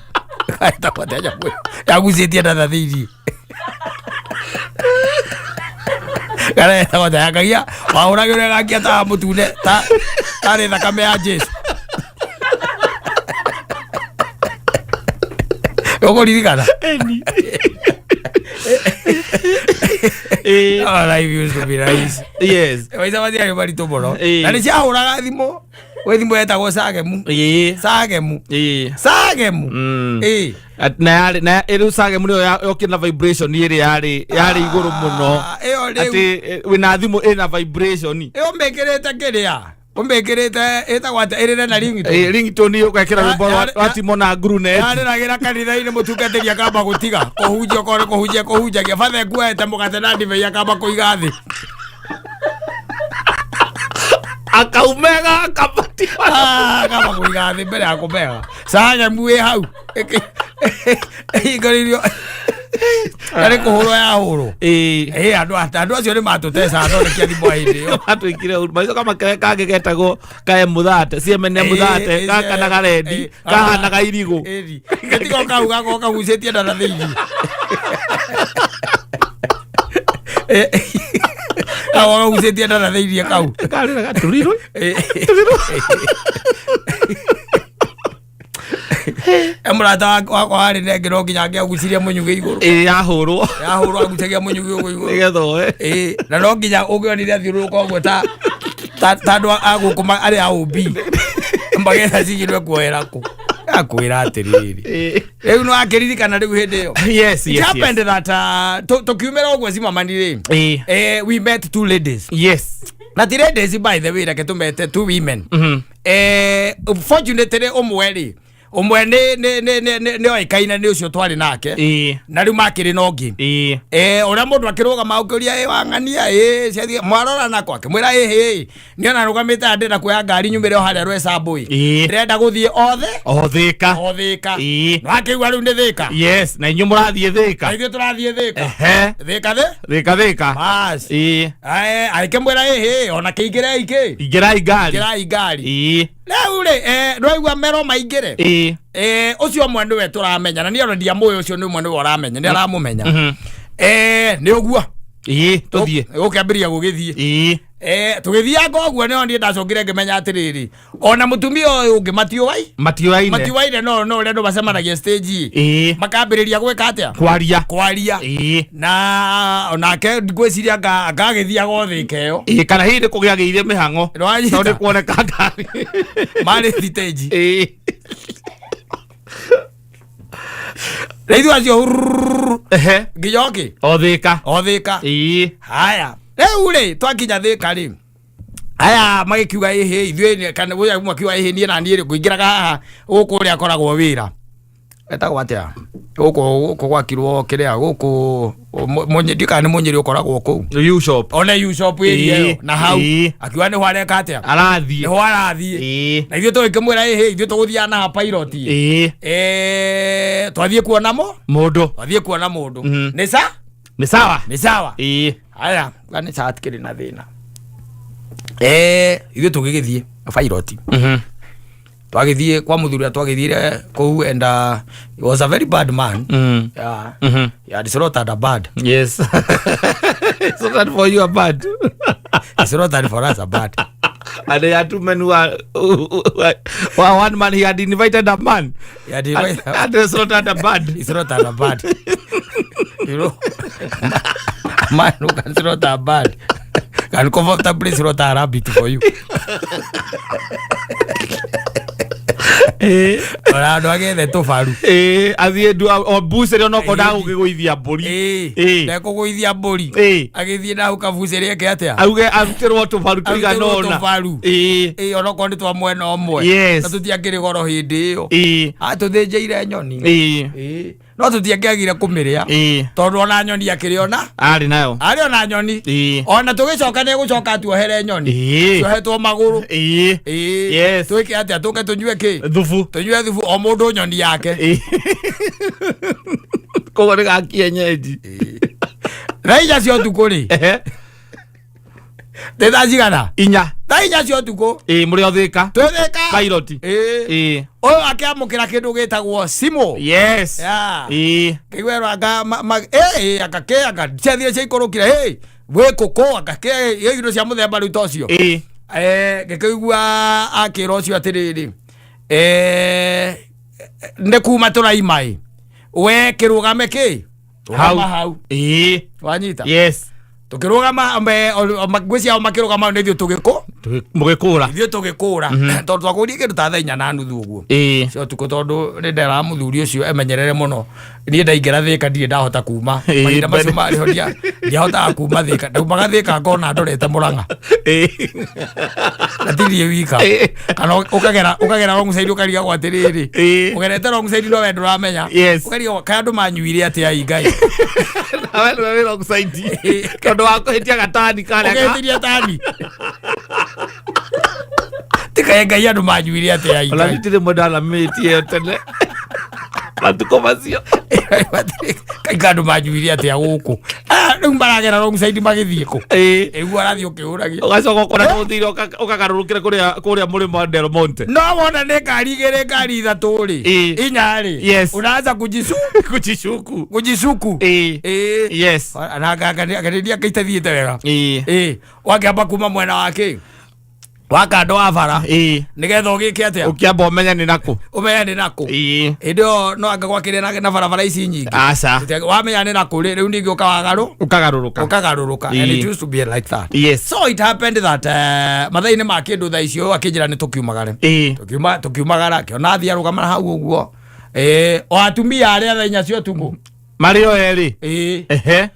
Speaker 1: etagwo atĩa nyamũ ĩyo yagucĩtie nda na thĩinĩ? Kana yetagwo atĩa yakagia wahũragĩrwo ĩgakia ta mũtune tarĩ thakame ya Jesu? Ũkũririkana?
Speaker 2: Ĩni. Ĩĩ.
Speaker 1: Oh, life used to be nice.
Speaker 2: Yes.
Speaker 1: Maica matiarĩ maritũ mũno.
Speaker 2: Ĩĩ.
Speaker 1: Na nĩ ciahũraga thimũ gwĩ thimũ yetagwo cagemu.
Speaker 2: Ĩĩ.
Speaker 1: Cagemu.
Speaker 2: Ĩĩ.
Speaker 1: Cagemu. Ĩĩ.
Speaker 2: Na yarĩ na rĩu cagemu nĩyo yokire na vibration ĩrĩa yarĩ igũrũ mũno.
Speaker 1: Ah, ĩyo rĩu.
Speaker 2: Atĩ wĩna thimũ ĩna vibration.
Speaker 1: Ĩyo ũmĩkĩrĩte kĩrĩa ũmĩkĩrĩte ĩtagwo atĩa ĩrĩre na ringtone?
Speaker 2: Ĩĩ, ringtone ũgekĩra rwĩmbo rwa Timo na Ngurunet.
Speaker 1: Yarĩragĩra kanitha-inĩ mũtungatĩri akamba gũtiga kũhunjia okorwo nĩ kũhunjia kũhunjagia batha ekuoete mũgate na ndibei akamba kũiga thĩ.
Speaker 2: Akaumega akabati.
Speaker 1: Ah, akamba kũiga thĩ mbere ya kũmega cagemu ĩ hau ĩhingũrĩirio na nĩ kũhũrwo yahũrwo.
Speaker 2: Ĩĩ.
Speaker 1: Ĩ, andũ acio nĩ matũtecaga thondekia thimũ hĩndĩ ĩyo.
Speaker 2: Matwĩkire ũru macoka makĩrehe kangĩ getagwo ka M30 CMN M30 gaka na garendi kahana irigũ.
Speaker 1: Gatigo kau gakorwo kagucĩtie nda na thĩinĩ. Kau gagucĩtie ndarathĩirie kau.
Speaker 2: Karĩraga tũrirũ.
Speaker 1: E mũrata wakwa warĩ nengĩ no nginya angĩagucirie mũnyugĩ igũrũ.
Speaker 2: Ĩ yahũrwo.
Speaker 1: Yahũrwo agucagia mũnyugĩ ũguo igũrũ.
Speaker 2: Nĩgetha oe.
Speaker 1: Ĩ, na no nginya ũngĩonire athiũrũrũka ũguo ta andũ a gũkũ arĩa a ũmbi magetha cigirwe kuoera kũ akwĩra atĩrĩrĩ.
Speaker 2: Ĩ.
Speaker 1: Rĩu no akĩririkana rĩu hĩndĩ ĩyo.
Speaker 2: Yes.
Speaker 1: It
Speaker 2: Yes.
Speaker 1: happened that tũkiumĩra ũguo cimamani rĩ,
Speaker 2: Ĩ.
Speaker 1: we met two ladies. Na ti ladies, by the way, reke tũmete two women. Fortunately ũmwe rĩ, ũmwe nĩ oĩkaine nĩ ũcio twarĩ nake. Na rĩu makĩrĩ na ũngĩ. Ũrĩa mũndũ akĩrũgama ũkĩũria, ĩ wang'ania ĩ ciathiĩ mwarora nako akĩmwĩra ĩhĩ nĩ ona rũgamĩte haha ndĩrenda kuoya ngari nyumĩre o harĩa Rwecambũ ĩ. Ndĩrenda gũthiĩ othe.
Speaker 2: O Thĩka.
Speaker 1: O Thĩka.
Speaker 2: Ĩ.
Speaker 1: Na akĩigua rĩu nĩ Thĩka.
Speaker 2: Yes, na inyuĩ mũrathiĩ
Speaker 1: Na
Speaker 2: Thĩka.
Speaker 1: ithuĩ tũrathiĩ Thĩka.
Speaker 2: Ehe.
Speaker 1: Thĩka thĩ.
Speaker 2: Thĩka Thĩka.
Speaker 1: Bas.
Speaker 2: Ĩ.
Speaker 1: Agĩkĩmwĩra ĩhĩ ona kĩingĩrei kĩ.
Speaker 2: Ingĩrai ngari.
Speaker 1: Ingĩrai ngari.
Speaker 2: Ĩ.
Speaker 1: Rĩu rĩ, ndwaigua mero maingĩre.
Speaker 2: Ĩ.
Speaker 1: Ũcio ũmwe nĩwe tũramenya na niĩ ona ndiamũĩ, ũcio nĩ ũmwe nĩwe ũramenya, nĩ aramũmenya. Nĩ ũguo.
Speaker 2: Ĩ, tũthiĩ.
Speaker 1: Gũkĩambĩrĩria gũgĩthiĩ.
Speaker 2: Ĩ.
Speaker 1: Tũgĩthianga ũguo nĩho niĩ ndacokire ngĩmenya atĩrĩrĩ, ona mũtumia ũyũ ũngĩ matiũai.
Speaker 2: Matiũaine.
Speaker 1: Matiũaine, no ũrĩa andũ macemanagia stage. Makambĩrĩria gwĩka atĩa?
Speaker 2: Kwaria.
Speaker 1: Kwaria.
Speaker 2: Ĩ.
Speaker 1: Na onake ngwĩciria anga agĩthiaga o Thĩka ĩyo.
Speaker 2: Ĩ, kana hihi nĩ kũgĩagĩire mĩhang'o.
Speaker 1: Nĩwanyita?
Speaker 2: Tondũ nĩ kuoneka ngari.
Speaker 1: Marĩ stage.
Speaker 2: Ĩ.
Speaker 1: Rĩu ithuĩ acio hurururu nginya ũkĩ.
Speaker 2: O Thĩka.
Speaker 1: O Thĩka.
Speaker 2: Ĩ.
Speaker 1: Haya, rĩu rĩ twakinya Thĩka rĩ, aya magĩkiuga ĩhĩ ithuĩ kana ũyũ makiuga ĩhĩ niĩ na niĩ rĩ ngũingĩraga haha gũkũ ũrĩa akoragwo wĩra etagwo atĩa gũkũ gũkũ gwakirwo kĩrĩa gũkũ ndiũĩ kana nĩ Mũnyĩrĩ ũkoragwo kũu.
Speaker 2: U shop.
Speaker 1: One U shop area ĩyo na hau.
Speaker 2: Ĩ.
Speaker 1: Akiuga nĩho areka atĩa?
Speaker 2: Arathiĩ.
Speaker 1: Nĩho arathiĩ.
Speaker 2: Ĩ.
Speaker 1: Na ithuĩ tũgĩkĩmwĩra ĩhĩ ithuĩ tũgũthiaga na Pilot.
Speaker 2: Ĩ.
Speaker 1: Twathiĩ kuona mo
Speaker 2: Mũndũ.
Speaker 1: Twathiĩ kuona mũndũ. Nĩ sa
Speaker 2: Nĩ sawa.
Speaker 1: Nĩ sawa.
Speaker 2: Ĩ.
Speaker 1: Haya, nĩ sawa, tikĩrĩ na thĩna. Ithuĩ tũgĩgĩthiĩ Pilot. Twagĩthiĩ kwa mũthuri ũrĩa twagĩthiire kũu and he was a very bad man. Yeah. He had slaughtered a bird.
Speaker 2: Yes. So that for you a bird.
Speaker 1: He slaughtered for us a bird.
Speaker 2: And there are two men who are one man, he had invited a man.
Speaker 1: He had
Speaker 2: And they slaughtered a bird.
Speaker 1: He slaughtered a bird. A man who can slaughter a bird can comfortably slaughter a rabbit for you. Ona andũ agĩethe tũbaru.
Speaker 2: Ĩ, athiĩ o mbucĩrĩ onokorwo ndagũkĩgũithia mbũri.
Speaker 1: Ĩ, ndekũgũithia mbũri. Agĩthiĩ na hau kabucĩrĩ eke atĩa?
Speaker 2: Auge arutĩrwo tũbaru tũigana
Speaker 1: Arutĩrwo
Speaker 2: ũna.
Speaker 1: tũbaru.
Speaker 2: Ĩ.
Speaker 1: Ĩ, onokorwo nĩ twa mwena ũmwe.
Speaker 2: Yes.
Speaker 1: Na tũtiakĩrĩ goro hĩndĩ ĩyo.
Speaker 2: Ĩ.
Speaker 1: Atũthĩnjĩire nyoni.
Speaker 2: Ĩ.
Speaker 1: Ĩ, no tũtiakĩagire kũmĩrĩa.
Speaker 2: Ĩ.
Speaker 1: Tondũ ona nyoni akĩrĩ ona
Speaker 2: Arĩ nayo.
Speaker 1: arĩ ona nyoni.
Speaker 2: Ĩ.
Speaker 1: Ona tũgĩcoka nĩ gũcoka tuohere nyoni.
Speaker 2: Ĩ.
Speaker 1: Tuohetwo magũrũ.
Speaker 2: Ĩ.
Speaker 1: Ĩ.
Speaker 2: Yes.
Speaker 1: Twĩke atĩa? Tũke tũnyue kĩ?
Speaker 2: Thubu.
Speaker 1: Tũnyue thubu, o mũndũ nyoni yake.
Speaker 2: Ĩ. Koguo nĩ gakienyeji.
Speaker 1: Thaa 4 cia ũtukũ rĩ. Nĩ thaa cigana?
Speaker 2: 4.
Speaker 1: Thaa 4 cia ũtukũ.
Speaker 2: Ĩ, mũrĩ o Thĩka.
Speaker 1: Twĩ Thĩka.
Speaker 2: Pilot.
Speaker 1: Ĩ.
Speaker 2: Ĩ.
Speaker 1: Ũyũ akĩamũkĩra kĩndũ gĩtagwo simũ.
Speaker 2: Yes.
Speaker 1: Yeah.
Speaker 2: Ĩ.
Speaker 1: Kĩiguerwo anga ĩ anga kĩ anga ciathire ciaikũrũkire ĩ gwĩ kũkũ anga kĩ ĩ indo cia mũthemba rĩu ta ũcio.
Speaker 2: Ĩ.
Speaker 1: Ngĩkĩigua akĩra ũcio atĩrĩrĩ, nĩ kuma tũraima ĩ we kĩrũgame kĩ rũgama hau.
Speaker 2: Ĩ.
Speaker 1: Wanyita?
Speaker 2: Yes.
Speaker 1: Tũkĩrũgama ngwĩciria o makĩrũgama hau nĩ ithuĩ tũgĩkũ
Speaker 2: Mũgĩkũra.
Speaker 1: Ithuĩ tũgĩkũra tondũ twakũrie kĩndũ ta thaa 4:30 ũguo
Speaker 2: Ĩ.
Speaker 1: cia ũtukũ, tondũ nĩ nderaga mũthuri ũcio emenyerere mũno, niĩ ndaingĩra Thĩka ndirĩ ndahota kuma.
Speaker 2: Ĩ,
Speaker 1: Mahinda macio
Speaker 2: mbere.
Speaker 1: marĩho ndiahotaga kuma Thĩka, ndaumaga Thĩka ngona ndorete Mũrang'a.
Speaker 2: Ĩ.
Speaker 1: Na tithiĩ wika.
Speaker 2: Ĩ.
Speaker 1: Kana ũkagera wrong side ũkarigagwo atĩrĩrĩ,
Speaker 2: Ĩ.
Speaker 1: ũgerete wrong side no we ndũramenya.
Speaker 2: Yes.
Speaker 1: Ũkarigagwo kaĩ andũ manyuire atĩa ĩ Ngai.
Speaker 2: Nawe nĩwe wĩ wrong side. Tondũ wa kũhĩtia gatani karĩa
Speaker 1: Ũkĩhĩtĩria tani tikae Ngai, andũ manyuire atĩa ĩ
Speaker 2: Ona
Speaker 1: Ngai.
Speaker 2: nitirĩ mũndũ aramĩtie ĩyo tene. Matukũ macio.
Speaker 1: Kaika andũ manjuire atĩa gũkũ. Ah, rĩu maragera wrong side magĩthiĩ kũ?
Speaker 2: Ĩĩ.
Speaker 1: Ĩguo arathiĩ ũkĩhũragia.
Speaker 2: Ũgacoka ũkona tũthire ũkagarũrũkĩra kũrĩa kũrĩa mũrĩmo wa Del Monte.
Speaker 1: No wona nĩ ngari igĩrĩ ngari ithatũ rĩ.
Speaker 2: Ĩĩ.
Speaker 1: Inya rĩ.
Speaker 2: Yes.
Speaker 1: Unaanza kujisu
Speaker 2: Kuchishuku.
Speaker 1: kujisuku.
Speaker 2: Ĩĩ.
Speaker 1: Ĩĩ.
Speaker 2: Yes.
Speaker 1: Na nganĩria itathiĩte wega.
Speaker 2: Ĩĩ.
Speaker 1: Ĩĩ. Wakĩamba kuma mwena wa kĩ? Wa kando wa bara.
Speaker 2: Ĩĩ.
Speaker 1: Nĩgetha ũgĩke atĩa?
Speaker 2: Ũkĩamba ũmenye nĩ nakũ.
Speaker 1: Ũmenye nĩ nakũ.
Speaker 2: Ĩĩ.
Speaker 1: Hĩndĩ ĩyo no anga gwakĩrĩ na barabara ici nyingĩ.
Speaker 2: Aca.
Speaker 1: Wamenya nĩ nakũ rĩ, rĩu ningĩ ũkawagarũ
Speaker 2: Ũkagarũrũka.
Speaker 1: ũkagarũrũka. And
Speaker 2: Ĩĩ.
Speaker 1: it used to be like that.
Speaker 2: Yes.
Speaker 1: So it happened that mathaa-inĩ ma kĩndũ thaa icio akĩnjĩra nĩ tũkiumagare.
Speaker 2: Ĩĩ.
Speaker 1: Tukiuma tukiumagara akĩona athiĩ arũgama hau ũguo. Ĩĩ, o atumia arĩa thaa inya cia ũtukũ.
Speaker 2: Marĩ o erĩ.
Speaker 1: Ĩĩ.
Speaker 2: Ehe.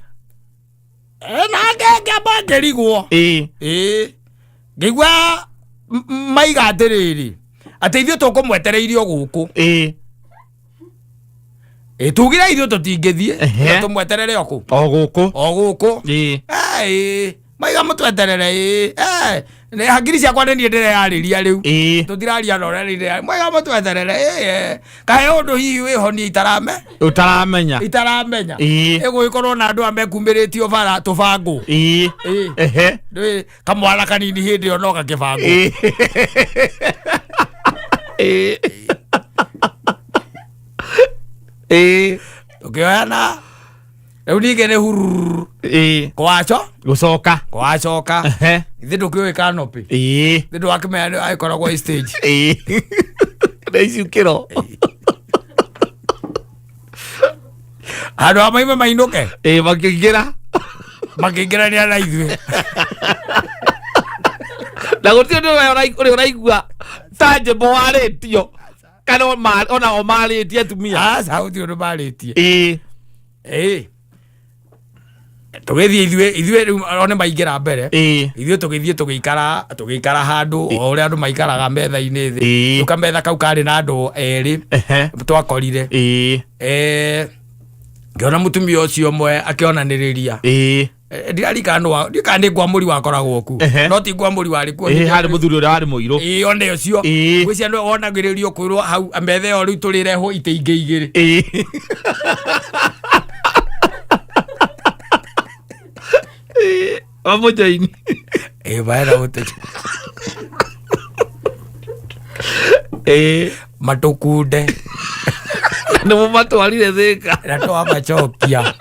Speaker 1: Na ngĩamba ngĩrigwo.
Speaker 2: Ĩĩ.
Speaker 1: Ĩĩ. Ngĩigua maiga atĩrĩrĩ atĩ ithuĩ tũkũmwetereirio gũkũ.
Speaker 2: Ĩĩ.
Speaker 1: Ĩ tugire ithuĩ tũtingĩthiĩ
Speaker 2: Ehe.
Speaker 1: na tũmweterere o kũ?
Speaker 2: O gũkũ.
Speaker 1: O gũkũ.
Speaker 2: Ĩĩ.
Speaker 1: Ĩĩ. Maiga mũtweterere ĩĩ. Nĩ hakiri ciakwa nĩ niĩ ndĩreyarĩria rĩu.
Speaker 2: Ĩĩ.
Speaker 1: Tũtiraria na ũrĩa rĩrĩa mwega mũtweterere ĩĩ. Kahe ũndũ hihi wĩhonie itarame
Speaker 2: Ũtaramenya.
Speaker 1: itaramenya.
Speaker 2: Ĩĩ.
Speaker 1: Ĩgũgĩkorwo na andũ aya mekumĩrĩtio bara tũbangũ.
Speaker 2: Ĩĩ.
Speaker 1: Ĩĩ.
Speaker 2: Ehe.
Speaker 1: Ndũĩ kamwana kanini hĩndĩ ĩyo no gakĩbangwo.
Speaker 2: Ĩĩ. Ĩĩ. Ĩĩ.
Speaker 1: Tũkĩoyana rĩu ningĩ nĩ hururu
Speaker 2: Ĩĩ.
Speaker 1: kwaco
Speaker 2: Gũcoka.
Speaker 1: kwacoka
Speaker 2: Ehe.
Speaker 1: ithe ndũkĩũĩ canopy
Speaker 2: Ĩĩ.
Speaker 1: ithe ndwakĩmenya nĩ agĩkoragwo ĩ stage.
Speaker 2: Ĩĩ. Na icukĩro.
Speaker 1: Handũ ha maime mainũke
Speaker 2: Ĩĩ makĩingĩra.
Speaker 1: makĩingĩrania na ithuĩ.
Speaker 2: Na gũtirĩ ũndũ ũrĩa ũraigua ta njĩmbo warĩtio kana ona o marĩtie atumia.
Speaker 1: Aca gũtirĩ ũndũ marĩtie.
Speaker 2: Ĩĩ.
Speaker 1: Ĩĩ. Tũgĩthiĩ ithuĩ ithuĩ rĩu one maingĩra mbere.
Speaker 2: Ĩĩ.
Speaker 1: Ithuĩ tũgĩthiĩ tũgĩikara tũgĩikara handũ o ũrĩa andũ maikaraga metha-inĩ thĩ.
Speaker 2: Ĩĩ.
Speaker 1: Rĩu kametha kau karĩ na andũ erĩ
Speaker 2: Ehe.
Speaker 1: twakorire.
Speaker 2: Ĩĩ.
Speaker 1: Ngĩona mũtumia ũcio ũmwe akĩonanĩrĩria.
Speaker 2: Ĩĩ.
Speaker 1: Ndirarikana nũ wa ndiũĩ kana nĩ Ngwamũri wakoragwo kuo.
Speaker 2: Ehe.
Speaker 1: No ti Ngwamũri warĩ kuo.
Speaker 2: Ĩĩ harĩ mũthuri ũrĩa warĩ mũirũ.
Speaker 1: Ĩĩ one ũcio.
Speaker 2: Ĩĩ.
Speaker 1: Ngwĩciria nĩwe wonagĩrĩrio kwĩrwo hau metha ĩyo rĩu tũrĩrehwo itĩ ingĩ igĩrĩ.
Speaker 2: Ĩĩ. Ĩĩ. Wamũjoini.
Speaker 1: Ĩĩ maena gũtĩ.
Speaker 2: Ĩĩ.
Speaker 1: Matũkunde.
Speaker 2: Nĩ mũmatwarire Thĩka.
Speaker 1: Na twamacokia.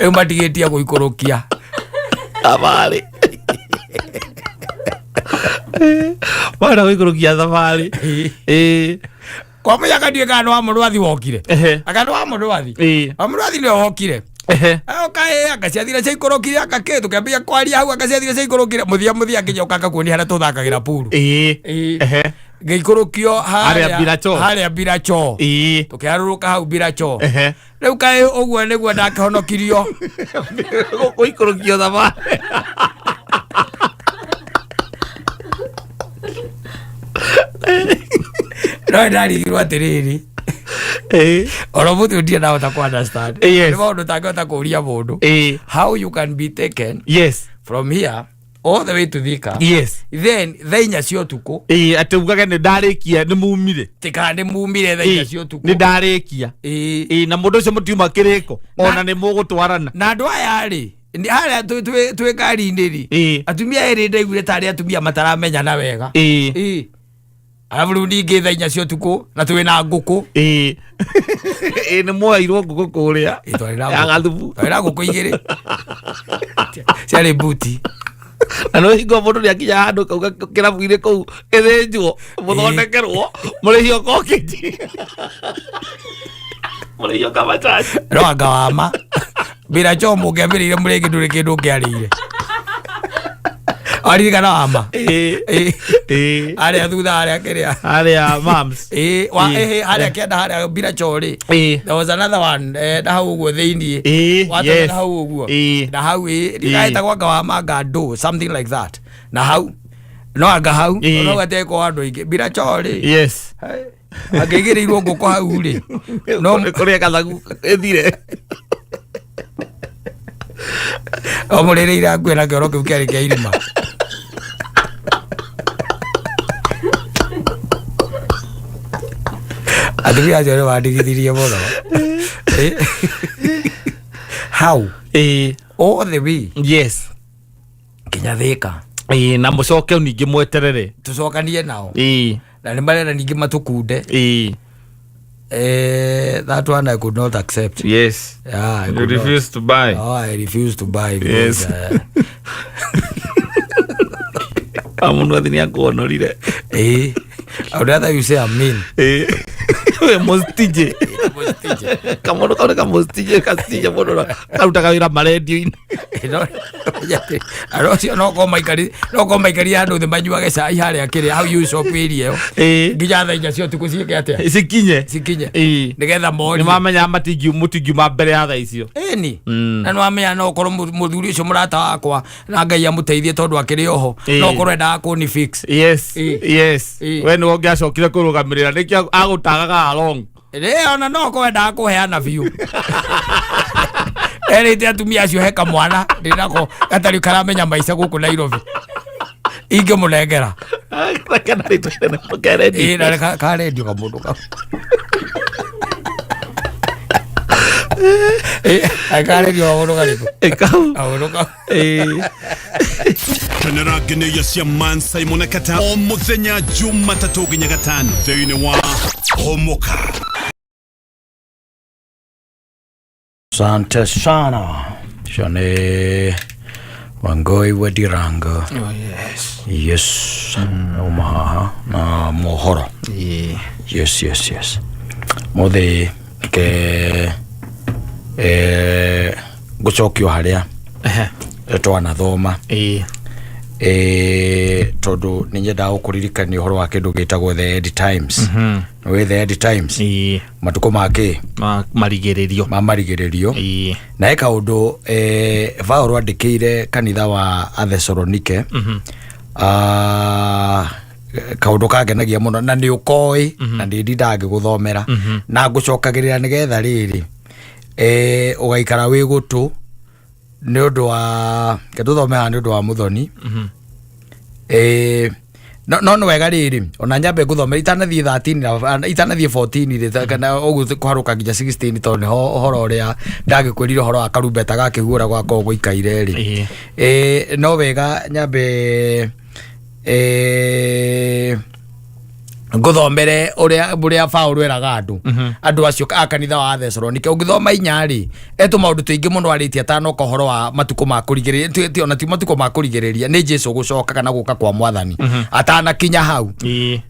Speaker 1: Rĩu matigĩtie gũikũrũkia.
Speaker 2: Thabarĩ. Marenda gũikũrũkia thabarĩ. Ĩĩ.
Speaker 1: Kwa mũnyaka ndiũĩ kana nĩ wa mũrwathi wokire.
Speaker 2: Ehe.
Speaker 1: Anga nĩ wa mũrwathi.
Speaker 2: Ĩĩ.
Speaker 1: Wa mũrwathi nĩwe wokire.
Speaker 2: Ehe.
Speaker 1: Oka ĩ anga ciathire ciaikũrũkire anga kĩ tũkĩambia kwaria hau anga ciathire ciaikũrũkire mũthia mũthia nginya ũkanga kuonia harĩa tũthakagĩra puru.
Speaker 2: Ĩĩ.
Speaker 1: Ĩĩ.
Speaker 2: Ehe.
Speaker 1: Ngĩikũrũkio
Speaker 2: Harĩa Biracho.
Speaker 1: harĩa Biracho.
Speaker 2: Ĩĩ.
Speaker 1: Tũkĩharũrũka hau Biracho.
Speaker 2: Ehe.
Speaker 1: Rĩu kaĩ ũguo nĩguo ndakĩhonokirio.
Speaker 2: Gũikũrũkio thabarĩ.
Speaker 1: No ndarigirwo atĩrĩrĩ.
Speaker 2: Ĩĩ.
Speaker 1: Oro mũthĩ ndirĩ ndahota kũ understand.
Speaker 2: Yes.
Speaker 1: Nĩ maũndũ ũtangĩhota kũũria mũndũ.
Speaker 2: Ĩĩ.
Speaker 1: How you can be taken
Speaker 2: Yes.
Speaker 1: from here all the way to Thika.
Speaker 2: Yes.
Speaker 1: Then thaa inya cia ũtukũ
Speaker 2: Ĩĩ atĩ ugage nĩ ndarĩkia nĩ mumire.
Speaker 1: tika nĩ mumire thaa inya cia ũtukũ.
Speaker 2: Nĩ ndarĩkia.
Speaker 1: Ĩĩ.
Speaker 2: Ĩĩ na mũndũ ũcio mũtiuma kĩrĩko ona nĩ mũgũtwarana.
Speaker 1: Na andũ aya rĩ harĩa twĩ ngari-inĩ rĩ
Speaker 2: Ĩĩ.
Speaker 1: atumia erĩ ndaiguire tarĩ atumia mataramenyana wega.
Speaker 2: Ĩĩ.
Speaker 1: Ĩĩ. Arabu rĩu ningĩ thaa inya cia ũtukũ na twĩ na ngũkũ.
Speaker 2: Ĩĩ. Ĩĩ nĩ mwoeirwo ngũkũ kũrĩa.
Speaker 1: Ĩĩ, twarĩ na
Speaker 2: Ya
Speaker 1: ngũkũ.
Speaker 2: gathubu.
Speaker 1: Twarĩ na ngũkũ igĩrĩ. Ciarĩ mbuti.
Speaker 2: Na no hingo mũndũ nĩ akinya handũ kauga kĩrabu-inĩ kũu ĩthĩnjwo mũthondekerwo mũrĩhio kokĩnji. Mũrĩhio kamachachi.
Speaker 1: No anga wama. Biracho mũngĩambĩrĩire mũrĩngĩ ndũrĩ kĩndũ ũngĩarĩire. Waririkana wama.
Speaker 2: Ĩĩ.
Speaker 1: Ĩĩ.
Speaker 2: Ĩĩ.
Speaker 1: Harĩa thutha harĩa kĩrĩa.
Speaker 2: Harĩa mams.
Speaker 1: Ĩĩ, wa
Speaker 2: Ĩĩ.
Speaker 1: ĩhĩ harĩa kĩanda harĩa Biracho rĩ.
Speaker 2: Ĩĩ.
Speaker 1: There was another one na hau ũguo thĩiniĩ.
Speaker 2: Ĩĩ,
Speaker 1: Watonya
Speaker 2: yes.
Speaker 1: na hau ũguo.
Speaker 2: Ĩĩ.
Speaker 1: Na hau ĩĩ, ndikaĩtagwo anga wa manga ndũ, something like that. Na hau no anga hau
Speaker 2: Ĩĩ.
Speaker 1: no gatekwo andũ aingĩ. Biracho rĩ.
Speaker 2: Yes.
Speaker 1: Angĩigĩrĩirwo ngũkũ hau rĩ. No
Speaker 2: Kũrĩa gathagu ĩthire.
Speaker 1: o mũrĩrĩire akuĩ na kĩoro kĩu kĩarĩ kĩa irima. Atumia acio nĩ mandigithirie mũno. Hau all the way
Speaker 2: Yes.
Speaker 1: nginya Thĩka.
Speaker 2: Ĩĩ, na mũcoke ningĩ mweterere.
Speaker 1: Tũcokanie nao. Na nĩ marenda ningĩ matũkunde. That one I could not accept.
Speaker 2: Yes.
Speaker 1: Yeah, I
Speaker 2: You
Speaker 1: could not.
Speaker 2: refuse to buy.
Speaker 1: Oh, I refuse to buy because,
Speaker 2: Yes. Mũndũ athi nĩ akuonorire.
Speaker 1: I would rather you say I'm mean.
Speaker 2: We mũstije. Kamũndũ kau nĩ kamũstije gastije mũndũ na karutaga wĩra marendio-inĩ.
Speaker 1: Andũ acio no korwo maikaria handũ thĩ manyuage cai harĩa kĩrĩa hau you shop area ĩyo nginya thaa 4 cia ũtukũ ciĩke atĩa?
Speaker 2: Cikinye.
Speaker 1: Cikinye. Nĩgetha
Speaker 2: Nĩ
Speaker 1: morie.
Speaker 2: mamenya mũtingiuma mbere ya thaa icio.
Speaker 1: Ĩni. Na nĩwamenya no ũkorwo mũthuri ũcio mũrata wakwa na Ngai amũteithie tondũ akĩrĩ oho no ũkorwo endaga kũni fix.
Speaker 2: Yes. Yes. We nĩwe ũngĩacokire kũrũgamĩrĩra nĩkĩo agũtagaga along.
Speaker 1: Rĩ ona no ũkorwo endaga kũheana biũ. Erĩte atumia acio he kamwana ndĩnako gatarĩ karamenya maica gũkũ Nairobi. Ingĩmũnengera.
Speaker 2: Kana rĩtwa inene mũno ka rendio.
Speaker 1: Ĩ na ka rendio kamũndũ kau. Ka rendio kamũndũ karĩkũ?
Speaker 2: Kau.
Speaker 1: Kamũndũ kau.
Speaker 4: Kenera ngeneia cia Man Simon Kata o muthenya Jumatatũ nginya Gatano thĩinĩ wa Homoka.
Speaker 1: Asante sana. Shane Wangoi Wadirango.
Speaker 2: Oh, yes.
Speaker 1: Yes. Omaha na mohoro. Yes, yes, yes. Mothe ke gucokio haria twanathoma tondu nĩ nyendaga gũkũririkania ũhoro wa kĩndũ gĩtagwo the end times. Nĩ the end times. Matukũ ma kĩ?
Speaker 2: Marigĩrĩrio.
Speaker 1: Ma marigĩrĩrio. Na he kaũndũ Paũlũ andĩkĩire kanitha wa Athesalonike. Kaũndũ kangenagia mũno na nĩ ũkoĩ na nĩ ndindaga ngĩgũthomera na ngũcokagĩrĩra nĩgetha rĩrĩ ũgaikara wĩ gũtũ nĩ ũndũ wa ketũthome haha nĩ ũndũ wa mũthoni. No nĩ wega rĩrĩ ona nyambe ngũthomera itanathiĩ 13 na itanathiĩ 14 rĩ kana ũguo kũharũka nginya 16 tondũ nĩho ũhoro ũrĩa ndagĩkwĩrire ũhoro wa karumbeta gakĩhuhũra gwakorwo gũikaire rĩ. No wega nyambe ngũthomere ũrĩa Paũlũ eraga andũ andũ acio a kanitha wa Thesalonike. Ũngĩthoma 4 rĩ etũ maũndũ tũingĩ mũno arĩtie atanoka ũhoro wa matukũ ma kũrigĩrĩria, ona ti matukũ ma kũrigĩrĩria, nĩ Jesũ gũcoka kana gũka kwa mwathani atanakinya hau.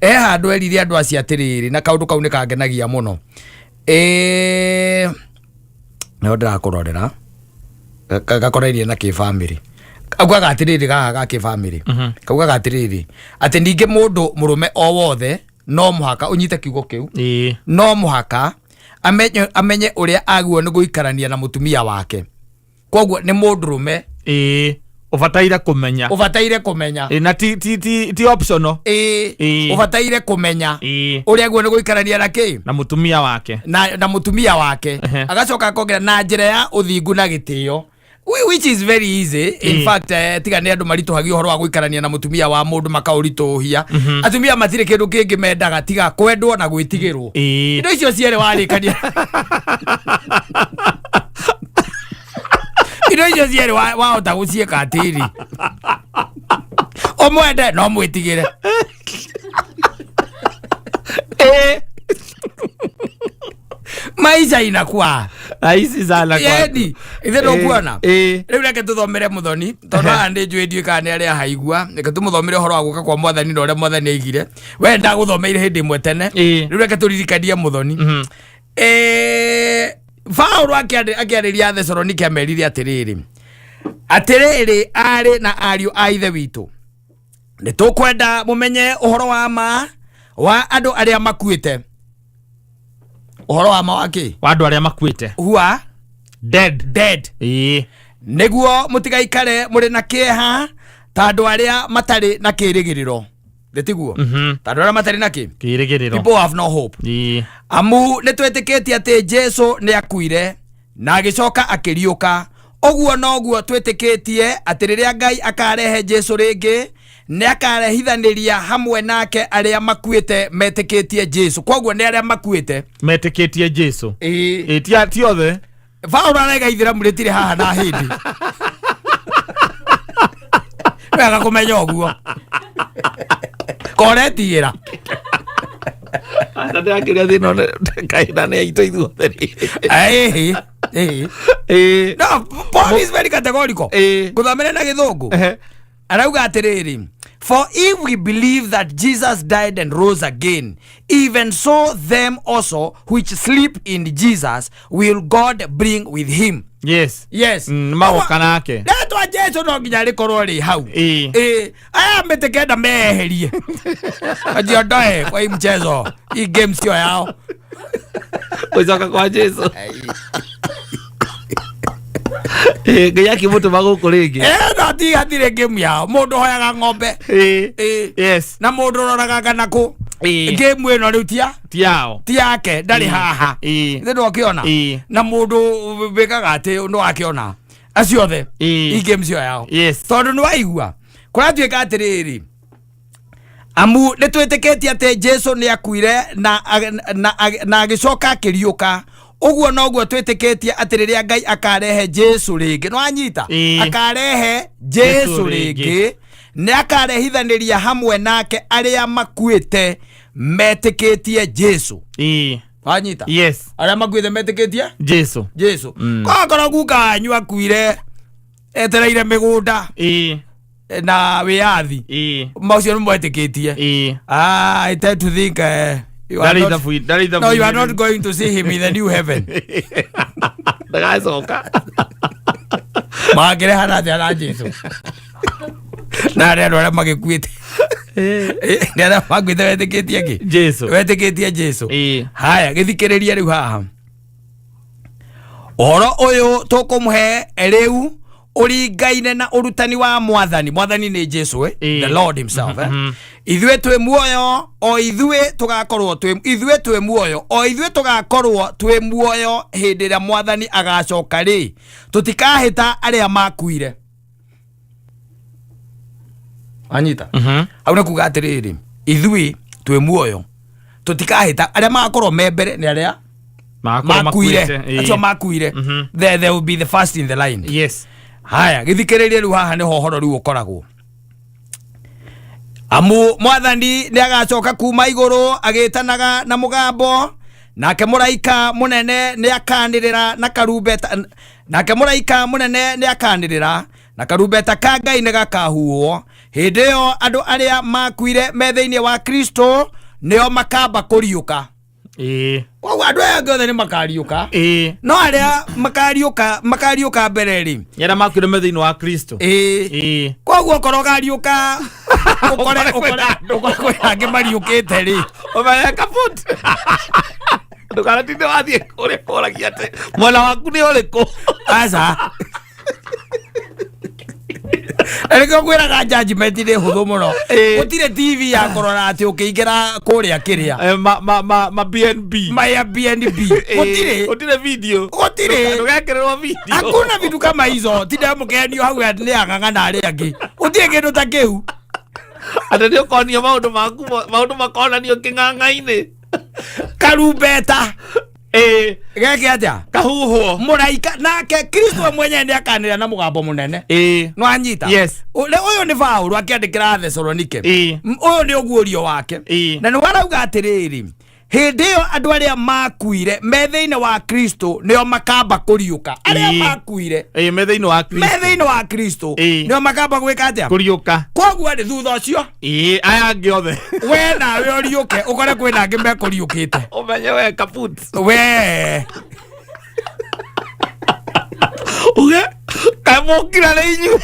Speaker 1: Handũ erire andũ acio atĩrĩrĩ na kaũndũ kau nĩ kangenagia mũno. Nĩho ndĩrakũrorera gakonainie na kĩbamĩrĩ. Augaga atĩrĩrĩ gaha ga kĩbamĩrĩ kaugaga atĩrĩrĩ atĩ ningĩ mũndũ mũrũme o wothe no mũhaka ũnyite kiugo kĩu no mũhaka amenye ũrĩa agĩrĩirwo nĩ gũikarania na mũtumia wake. Koguo nĩ mũndũrũme
Speaker 2: ũbataire kũmenya.
Speaker 1: Ũbataire kũmenya.
Speaker 2: Na ti optional.
Speaker 1: Ũbataire kũmenya ũrĩa agĩrĩirwo nĩ gũikarania na kĩ?
Speaker 2: Na mũtumia wake.
Speaker 1: Na mũtumia wake. Agacoka akongera na njĩra ya ũthingu na gĩtĩo. Which is very easy. In fact, tiga nĩ andũ maritũhagia ũhoro wa gũikarania na mũtumia wa mũndũ makaũritũhia. Atumia matirĩ kĩndũ kĩngĩ mendaga tiga kwendwo na gwĩtigĩrwo. Indo icio cierĩ warĩkania. Indo icio cierĩ wahota gũciĩka atĩrĩ. Ũmwende no mwĩtigĩre. Maisha inakuwa
Speaker 2: rahisi sana kwa
Speaker 1: yeni ithe ndukuona. Riu reke tuthomere muthoni tondu haha ndi njui ndiũĩ kana nĩ arĩa haigua. Reke tumuthomere ũhoro wa gũka kwa mwathani na ũrĩa mwathani aigire. We ndagũthomeire hĩndĩ ĩmwe tene. Riu reke tũririkanie muthoni. Paũlũ akĩarĩria Thesalonike amerire atĩrĩrĩ atĩrĩrĩ arĩ na ariũ a ithe witũ nĩ tũkwenda mũmenye ũhoro wa ma wa andũ arĩa makuĩte. Ũhoro wa ma wa kĩ?
Speaker 2: Wa andũ arĩa makuĩte.
Speaker 1: Who are
Speaker 2: dead.
Speaker 1: Dead. Nĩguo mũtigaikare mũrĩ na kĩeha ta andũ arĩa matarĩ na kĩĩrĩgĩrĩro. Ndĩtiguo? Ta andũ arĩa matarĩ na kĩ?
Speaker 2: Kĩĩrĩgĩrĩro.
Speaker 1: People have no hope. Amu nĩ twĩtĩkĩtie atĩ Jesũ nĩ akuire na agĩcoka akĩriũka. Ũguo noguo twĩtĩkĩtie atĩ rĩrĩa Ngai akarehe Jesũ rĩngĩ Nĩ akarehithanĩria hamwe nake arĩa makuĩte metĩkĩtie Jesu. Koguo nĩ arĩa makuĩte
Speaker 2: Metĩkĩtie Jesu.
Speaker 1: Ĩĩ.
Speaker 2: Ĩ ti othe.
Speaker 1: Paulo araiga ithĩramu rĩtirĩ haha na hĩndĩ wega kũmenya ũguo koretigĩra.
Speaker 2: Na ndĩrakĩria thĩna kaina nĩ aitũ ithuothe rĩ.
Speaker 1: Ĩĩ, ĩĩ.
Speaker 2: Ĩ.
Speaker 1: No, Paul is very categorical.
Speaker 2: Ĩĩ.
Speaker 1: Ngũthomere na gĩthũngũ.
Speaker 2: Ehe.
Speaker 1: Arauga atĩrĩrĩ, "For if we believe that Jesus died and rose again, even so them also which sleep in Jesus will God bring with him."
Speaker 2: Yes.
Speaker 1: Yes.
Speaker 2: Magoka nake.
Speaker 1: Rĩtwa Jesu no nginya rĩkorwo rĩ hau.
Speaker 2: Ĩĩ.
Speaker 1: Ĩĩ, aya mĩtĩ kenda meherie, wajiondoe kwa hii mchezo, hii game sio yao.
Speaker 2: Gũcoka kwa Jesu. Ĩ, Ngai akĩmũtũma gũkũ rĩngĩ.
Speaker 1: Eh, no ti hatirĩ game yao, mũndũ hoyaga ng'ombe.
Speaker 2: Ĩ.
Speaker 1: Ĩĩ.
Speaker 2: Yes.
Speaker 1: Na mũndũ ũroraga kana kũ.
Speaker 2: Ĩĩ.
Speaker 1: Game ĩno rĩu tia
Speaker 2: Ti yao.
Speaker 1: ti yake, ndarĩ haha.
Speaker 2: Ĩĩ.
Speaker 1: Nĩ ndwakiona?
Speaker 2: Ĩĩ.
Speaker 1: Na mũndũ wĩkaga atĩ nĩ wakiona acio othe.
Speaker 2: Ĩĩ.
Speaker 1: I game cio yao.
Speaker 2: Yes.
Speaker 1: Tondũ nĩ waigua kũratuĩka atĩrĩrĩ, amu nĩ twĩtĩkĩtie atĩ Jesu nĩ akuire na agĩcoka akĩriũka, ũguo noguo twĩtĩkĩtie atĩ rĩrĩa Ngai akarehe Jesu rĩngĩ, nĩ wanyita?
Speaker 2: Ĩĩ.
Speaker 1: Akarehe Jesu
Speaker 2: Jesu rĩngĩ.
Speaker 1: rĩngĩ, nĩ akarehithanĩria hamwe nake arĩa makuĩte metĩkĩtie Jesu.
Speaker 2: Ĩĩ.
Speaker 1: Wanyita?
Speaker 2: Yes.
Speaker 1: Arĩa makuĩte metĩkĩtie
Speaker 2: Jesu.
Speaker 1: Jesu. Kwakorwo guka wanyu akuire etereire mĩgũnda
Speaker 2: Ĩĩ.
Speaker 1: na wĩyathi,
Speaker 2: Ĩĩ.
Speaker 1: macio nĩ mwetĩkĩtie.
Speaker 2: Ĩĩ.
Speaker 1: Ah, I tend to think you are
Speaker 2: Ndarĩ
Speaker 1: not,
Speaker 2: ithabu, ndarĩ ithabu.
Speaker 1: no, you are not going to see him in the new heaven.
Speaker 2: Ndagacoka.
Speaker 1: Makĩrehana atĩa na Jesu na arĩa andũ arĩa magĩkuĩte? Nĩ arĩa makuĩte wetĩkĩtie kĩ?
Speaker 2: Jesu.
Speaker 1: Wetĩkĩtie Jesu.
Speaker 2: Ĩĩ.
Speaker 1: Haya, gĩthikĩrĩrie rĩu haha ũhoro ũyũ tũkũmũhe rĩu ũringaine na ũrutani wa Mwathani. Mwathani nĩ Jesu, eh?
Speaker 2: Ĩĩ.
Speaker 1: The Lord himself, eh? Ithuĩ twĩ muoyo o ithuĩ tũgakorwo twĩ ithuĩ twĩ muoyo o ithuĩ tũgakorwo twĩ muoyo hĩndĩ ĩrĩa Mwathani agacoka rĩ, tũtikahĩta arĩa makuire. Anyita? Hau nĩ kuga atĩrĩrĩ, ithuĩ twĩ muoyo tũtikahĩta arĩa magakorwo me mbere, nĩ arĩa
Speaker 2: Magakorwo
Speaker 1: makuire.
Speaker 2: makuĩte. Ĩĩ.
Speaker 1: Acio makuire, they will be the first in the line.
Speaker 2: Yes.
Speaker 1: Haya, gĩthikĩrĩrie rĩu haha nĩho ũhoro rĩu ũkoragwo. Amu Mwathani nĩ agacoka kuma igũrũ agĩtanaga na mũgambo, nake mũraika mũnene nĩ akanĩrĩra na karumbeta, nake mũraika mũnene nĩ akanĩrĩra na karumbeta ka Ngai nĩ gakahuhwo. Hĩndĩ ĩyo andũ arĩa makuire me thĩinĩ wa Kristo nĩo makamba kũriũka.
Speaker 2: Ĩĩ.
Speaker 1: Koguo andũ aya angĩ othe nĩ makariũka,
Speaker 2: Ĩĩ.
Speaker 1: no arĩa makariũka mbere rĩ,
Speaker 2: Nĩ arĩa makuire me thĩinĩ wa Kristo.
Speaker 1: Ĩĩ.
Speaker 2: Ĩĩ.
Speaker 1: Koguo okorwo ũkariũka ũkore
Speaker 2: Ũkore kwĩna andũ.
Speaker 1: ũkore kwĩna angĩ mariũkĩte rĩ.
Speaker 2: Ũmenye kaput. Ndũkanatinde wathiĩ kũrĩa kũragia atĩ mwena waku nĩ ũrĩkũ.
Speaker 1: Aca, na nĩkĩo ngwĩraga judgment nĩ hũthũ mũno.
Speaker 2: Ĩĩ.
Speaker 1: Gũtirĩ TV ya kũrora atĩ ũkĩingĩra kũrĩa kĩrĩa
Speaker 2: Eh, ma BNB.
Speaker 1: ma Airbnb.
Speaker 2: Ĩĩ,
Speaker 1: Gũtirĩ.
Speaker 2: Gũtirĩ video.
Speaker 1: Gũtirĩ.
Speaker 2: Ndũgekĩrĩrwo video.
Speaker 1: Hakuna vitu kama hizo, tinda mũkenio hau atĩ nĩ ang'ang'a na arĩa angĩ, gũtirĩ kĩndũ ta kĩu.
Speaker 2: Atĩ nĩ ũkonio maũndũ maku, maũndũ makonanio kĩng'ang'a-inĩ.
Speaker 1: Karumbeta
Speaker 2: Ĩĩ.
Speaker 1: geke atĩa?
Speaker 2: Kahuhwo.
Speaker 1: Mũraika nake Kristo we mwenyewe nĩ akanĩrĩra na mũgambo mũnene.
Speaker 2: Ĩĩ.
Speaker 1: Nwanyita?
Speaker 2: Yes.
Speaker 1: Ũyũ nĩ Paũlũ akĩandĩkĩra Thesalonike.
Speaker 2: Ĩĩ.
Speaker 1: Ũyũ nĩ ũguũrio wake.
Speaker 2: Ĩĩ.
Speaker 1: Na nĩ warauga atĩrĩrĩ, hĩndĩ ĩyo andũ arĩa makuire me thĩinĩ wa Kristo nĩo makamba kũriũka. Arĩa
Speaker 2: Ĩĩ.
Speaker 1: makuire
Speaker 2: Ĩĩ, me thĩinĩ wa
Speaker 1: me
Speaker 2: Kristo.
Speaker 1: thĩinĩ wa Kristo
Speaker 2: Ĩĩ.
Speaker 1: nĩo makamba gwĩka atĩa?
Speaker 2: Kũriũka.
Speaker 1: Koguo rĩ, thutha ũcio
Speaker 2: Ĩĩ, aya angĩ othe.
Speaker 1: we nawe ũriũke ũkore kwĩna angĩ mekũriũkĩte.
Speaker 2: Ũmenye we kaput.
Speaker 1: We.
Speaker 2: Uge kaĩ mũkira nĩ inyuĩ.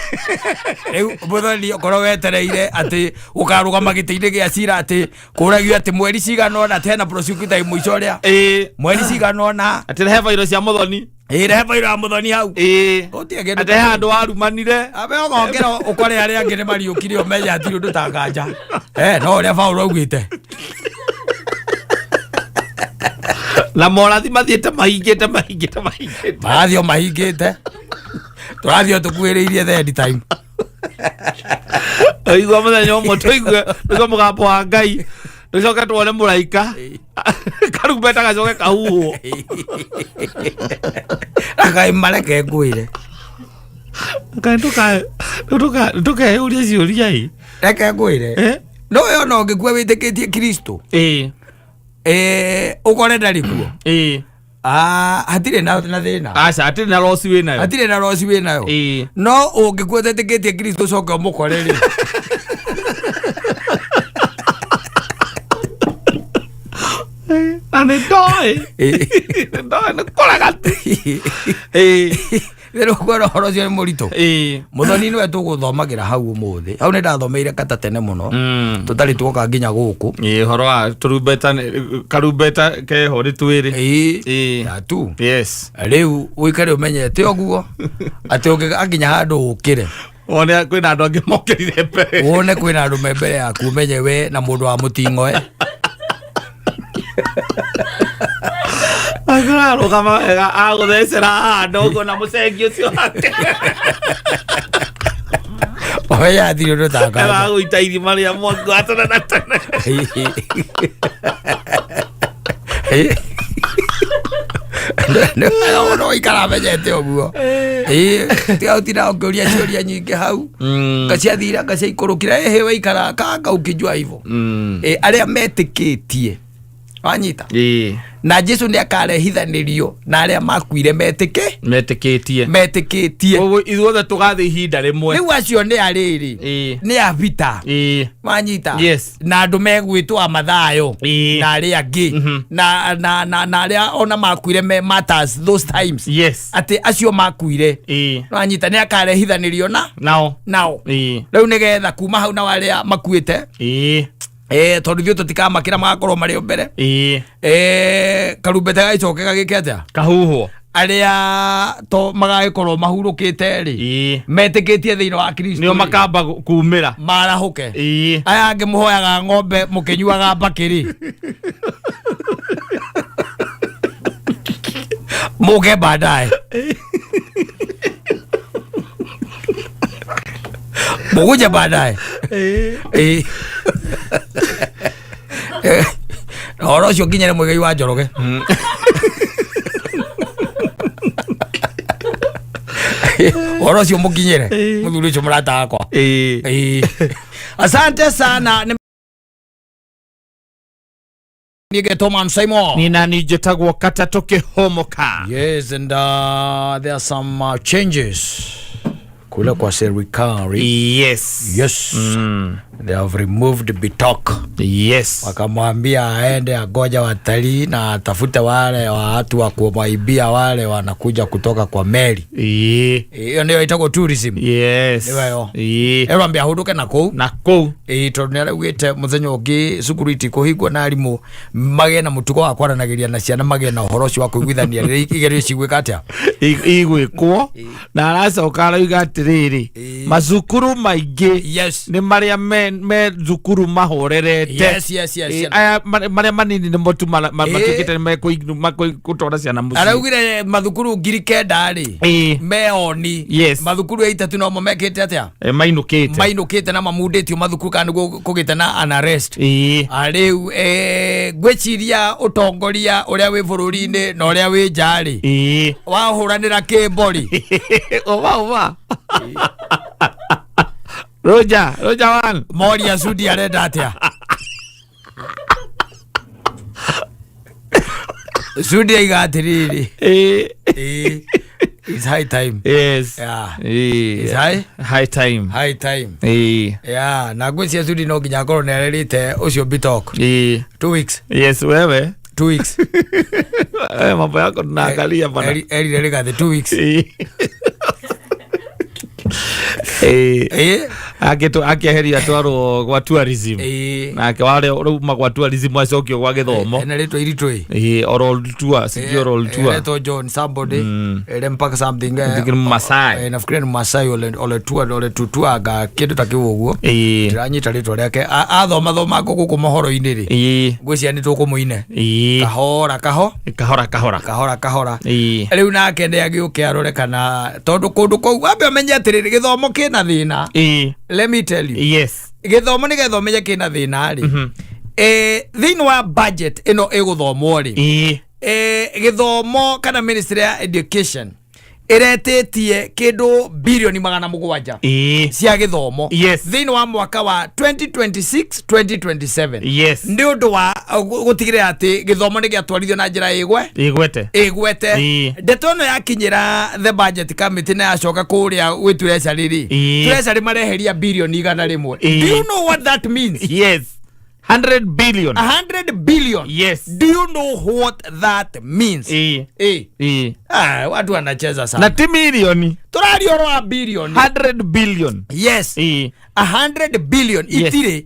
Speaker 1: Rĩu mũthoni, okorwo wetereire atĩ ũkarũgama gĩtĩ-inĩ gĩa cira atĩ kũragio atĩ mweri cigana ũna, atĩ hena prosecutor mũico ũrĩa
Speaker 2: Ĩĩ.
Speaker 1: mweri cigana ũna.
Speaker 2: Atĩ he bairo cia mũthoni.
Speaker 1: Ĩĩ, rehe bairo ya mũthoni hau.
Speaker 2: Ĩĩ.
Speaker 1: Gũtirĩ kĩndũ.
Speaker 2: Atĩ he handũ warumanire.
Speaker 1: Abe ũgokĩra ũkore arĩa angĩ nĩ mariũkire, ũmenye hatirĩ ũndũ ta nganja. Eh, no ũrĩa Paũlũ augĩte.
Speaker 2: Na morathi mathiĩte mahingĩte mahingĩte mahingĩte.
Speaker 1: Marathiĩ o mahingĩte, tũrathiĩ o tũkuhĩrĩirie the end time.
Speaker 2: Igua mũthenya ũmwe tũigue tũigue mũgambo wa Ngai, tũcoke tuone mũraika, karumbeta gacoke kahuhwo.
Speaker 1: Akai mareke ngwĩre.
Speaker 2: Kaĩ ndũkeyũrie ciũria ĩ.
Speaker 1: Reke ngwĩre.
Speaker 2: Eh?
Speaker 1: No yo no ũngĩkua wĩtĩkĩtie Kristo.
Speaker 2: Ĩ.
Speaker 1: Ũkore ndarĩ kuo.
Speaker 2: Ĩ.
Speaker 1: Ah, hatirĩ na thĩna.
Speaker 2: Aca, hatirĩ na loss wĩ nayo.
Speaker 1: Hatirĩ na roci wĩ nayo.
Speaker 2: Ĩ.
Speaker 1: No ũngĩkua ũtetĩkĩtie Kristo ũcoke ũmũkore rĩ.
Speaker 2: Na nĩ ndoĩ. Nĩ ndoĩ nĩ kũraga tu. Ĩ.
Speaker 1: Rĩu kuona ũhoro ũcio nĩ mũritũ.
Speaker 2: Ĩ.
Speaker 1: Mũthoni nĩwe tũgũthomagĩra hau ũmũthĩ. Hau nĩ ndathomeire kata tene mũno.
Speaker 2: Mm.
Speaker 1: Tũtarĩ tuoka nginya gũkũ.
Speaker 2: Ĩ, ũhoro wa tũrumbeta karumbeta keho nĩ twĩrĩ.
Speaker 1: Ĩ.
Speaker 2: Ĩ.
Speaker 1: Ya tu.
Speaker 2: Yes.
Speaker 1: Rĩu ũikare ũmenyete ũguo atĩ ũngĩgakinya handũ ũkĩre.
Speaker 2: Wone kwĩna andũ angĩ mokĩrire mbere.
Speaker 1: Wone kwĩna andũ me mbere yaku ũmenye we na mũndũ wa mũting'oe.
Speaker 2: Akĩrarũgama wega agũthecera handũ ũguo na mũcengi ũcio wake.
Speaker 1: Ũmenye hatirĩ ũndũ ũtangamba.
Speaker 2: Agũita irima rĩa mwaki wa tene na tene.
Speaker 1: No ikara amenyete ũguo. Tiga ũtinda ũkĩũria ciũria nyingĩ hau. Ngaciathira ngaciaikũrũkira ĩhĩ waikara kanga ũkĩjua hivyo. Arĩa metĩkĩtie wanyita
Speaker 2: Ĩ.
Speaker 1: na Jesu nĩ akarehithanĩrio na arĩa makuire metĩkĩ
Speaker 2: Metĩkĩtie.
Speaker 1: metĩkĩtie.
Speaker 2: Koguo ithuothe tũgathiĩ ihinda rĩmwe.
Speaker 1: Rĩu acio nĩ arĩrĩ
Speaker 2: Ĩ.
Speaker 1: nĩ abita
Speaker 2: Ĩ.
Speaker 1: wanyita
Speaker 2: Yes.
Speaker 1: na andũ megwĩtwo a mathayo
Speaker 2: Ĩ.
Speaker 1: na arĩa angĩ
Speaker 2: Mhm.
Speaker 1: na arĩa ona makuire me matters those times
Speaker 2: Yes.
Speaker 1: atĩ acio makuire
Speaker 2: Ĩ.
Speaker 1: wanyita nĩ akarehithanĩrio na
Speaker 2: Nao.
Speaker 1: nao
Speaker 2: Ĩ.
Speaker 1: rĩu nĩgetha kuma hau nao arĩa makuĩte
Speaker 2: Ĩ.
Speaker 1: tondũ ithuĩ tũtikamakĩra magakorwo marĩ o mbere.
Speaker 2: Ĩ.
Speaker 1: Karumbeta gagĩcoke gagĩke atĩa
Speaker 2: Kahuhwo.
Speaker 1: arĩa to magagĩkorwo mahurũkĩte rĩ
Speaker 2: Ĩ.
Speaker 1: metĩkĩtie thĩinĩ wa Kristo
Speaker 2: Nĩo
Speaker 1: rĩ,
Speaker 2: makamba kumĩra.
Speaker 1: marahũke.
Speaker 2: Ĩ.
Speaker 1: Aya angĩ mũhoyaga ng'ombe mũkĩnyuaga mbakĩ rĩ mũke baadaye mũkuje baadaye. Ĩ. Ũhoro ũcio nginya nĩ Mũigai wa Njoroge. Ũhoro ũcio mũkinyĩre mũthuri ũcio mũrata wakwa.
Speaker 2: Ĩ.
Speaker 1: Ĩ. Asante sana nĩ niĩ ngetwo Man Simon.
Speaker 2: Niĩ nani njĩtagwo Katatũ Kĩhomoka.
Speaker 1: Yes, and there are some changes kule kwa serikali.
Speaker 2: Yes.
Speaker 1: Yes. They have removed Bitok.
Speaker 2: Yes.
Speaker 1: Wakamwambia aende agoja watalii na atafute wale watu wa kuwaibia wale wanakuja kutoka kwa meli.
Speaker 2: Ĩ.
Speaker 1: Hiyo ndio itagwo tourism.
Speaker 2: Yes.
Speaker 1: Nĩweyo.
Speaker 2: Ĩ.
Speaker 1: Erwambia ahũndũke na kũu.
Speaker 2: Na kũu.
Speaker 1: Ĩĩ tondũ nĩ araugĩte mũthenya ũngĩ cukuru itikũhingwo na arimũ magĩe na mũtugo wa kwaranagĩria na ciana magĩe na ũhoro ũcio wa kũiguithania rĩrĩa igerio cigwĩka atĩa.
Speaker 2: Igwĩkwo na aracoka arauga atĩrĩrĩ, macukuru maingĩ
Speaker 1: Yes.
Speaker 2: nĩ marĩa me thukuru mahorerete.
Speaker 1: Yes, yes, yes.
Speaker 2: Ĩ, aya marĩa manini nĩmo tu
Speaker 1: Ĩ.
Speaker 2: matuĩkĩte nĩ mekũtwara ciana mũciĩ.
Speaker 1: Araugire mathukuru 9,000 rĩ
Speaker 2: Ĩ.
Speaker 1: meoni.
Speaker 2: Yes.
Speaker 1: Mathukuru 8 nomo mekĩte atĩa
Speaker 2: Ĩ, mainũkĩte.
Speaker 1: mainũkĩte na mamundĩtio mathukuru kana nĩguo kũgĩte na unarest.
Speaker 2: Ĩ.
Speaker 1: Rĩu ngwĩciria ũtongoria ũrĩa wĩ bũrũri-inĩ na ũrĩa wĩ nja rĩ
Speaker 2: Ĩ.
Speaker 1: wahũranĩra kĩmbo rĩ
Speaker 2: Ũma ũma. Roja, Roja one.
Speaker 1: Moria Sudi arenda atĩa? Sudi aiga atĩrĩrĩ.
Speaker 2: Ĩ.
Speaker 1: Ĩ, it's high time.
Speaker 2: Yes.
Speaker 1: Yeah.
Speaker 2: Ĩ.
Speaker 1: It's high?
Speaker 2: High time.
Speaker 1: High time.
Speaker 2: Ĩ.
Speaker 1: Yeah, na ngwĩciria Sudi no nginya akorwo nĩ arerĩte ũcio Bitok.
Speaker 2: Ĩ.
Speaker 1: 2 weeks.
Speaker 2: Yes, wewe.
Speaker 1: 2 weeks.
Speaker 2: Eh, mambo yako tunaangalia bana.
Speaker 1: Erire rĩgathĩ 2 weeks.
Speaker 2: Ĩ. Ĩ.
Speaker 1: Ĩ.
Speaker 2: Akĩeherio atwarwo gwa tourism.
Speaker 1: Ĩ.
Speaker 2: Nake warĩa ũrauma gwa tourism acokio gwa gĩthomo.
Speaker 1: Ena rĩtwa iritũ ĩ.
Speaker 2: Ĩ, oral tour, sijui oral tour.
Speaker 1: Anaitwa John somebody. Ere mpaka something.
Speaker 2: Nafikiri ni Masai.
Speaker 1: Nafikiria ni Masai ole tua ole tutuaga kĩndũ ta kĩu ũguo.
Speaker 2: Ĩ.
Speaker 1: Ndĩranyita rĩtwa rĩake. Athoma thoma gũkũ mohoro-inĩ rĩ.
Speaker 2: Ĩ.
Speaker 1: Ngwĩciria nĩ tũkũmũine.
Speaker 2: Ĩ.
Speaker 1: Kahora kaho.
Speaker 2: Kahora kahora.
Speaker 1: Kahora kahora.
Speaker 2: Ĩ.
Speaker 1: Rĩu nake nĩ agĩũke arore kana tondũ kũndũ kũu wambe ũmenye atĩrĩrĩ gĩthomo kĩna thĩna.
Speaker 2: Ĩ.
Speaker 1: Let me tell you,
Speaker 2: Yes.
Speaker 1: gĩthomo nĩgetha ũmenye kĩna thĩna rĩ, thĩinĩ wa budget ĩno ĩgũthomwo rĩ, gĩthomo kana ministry ya education ĩretĩtie kĩndũ birioni 700 cia gĩthomo thĩinĩ wa mwaka wa 2026 2027 nĩ ũndũ wa gũtigĩrĩra atĩ gĩthomo nĩ gĩatwarithio na njĩra ĩgwe
Speaker 2: Igwete.
Speaker 1: Ĩgwete. Ndeto ĩno yakinyĩra the budget committee na yacoka kũrĩa gwĩ treasury rĩ, treasury mareheria birioni 100. Do you know what that means?
Speaker 2: Yes, 100 billion.
Speaker 1: 100 billion.
Speaker 2: Yes.
Speaker 1: Do you know what that means? Ah, watu wanacheza sana.
Speaker 2: Na ti milioni.
Speaker 1: Tũraria ũhoro wa bilioni.
Speaker 2: 100 billion.
Speaker 1: Yes, 100 billion. Itirĩ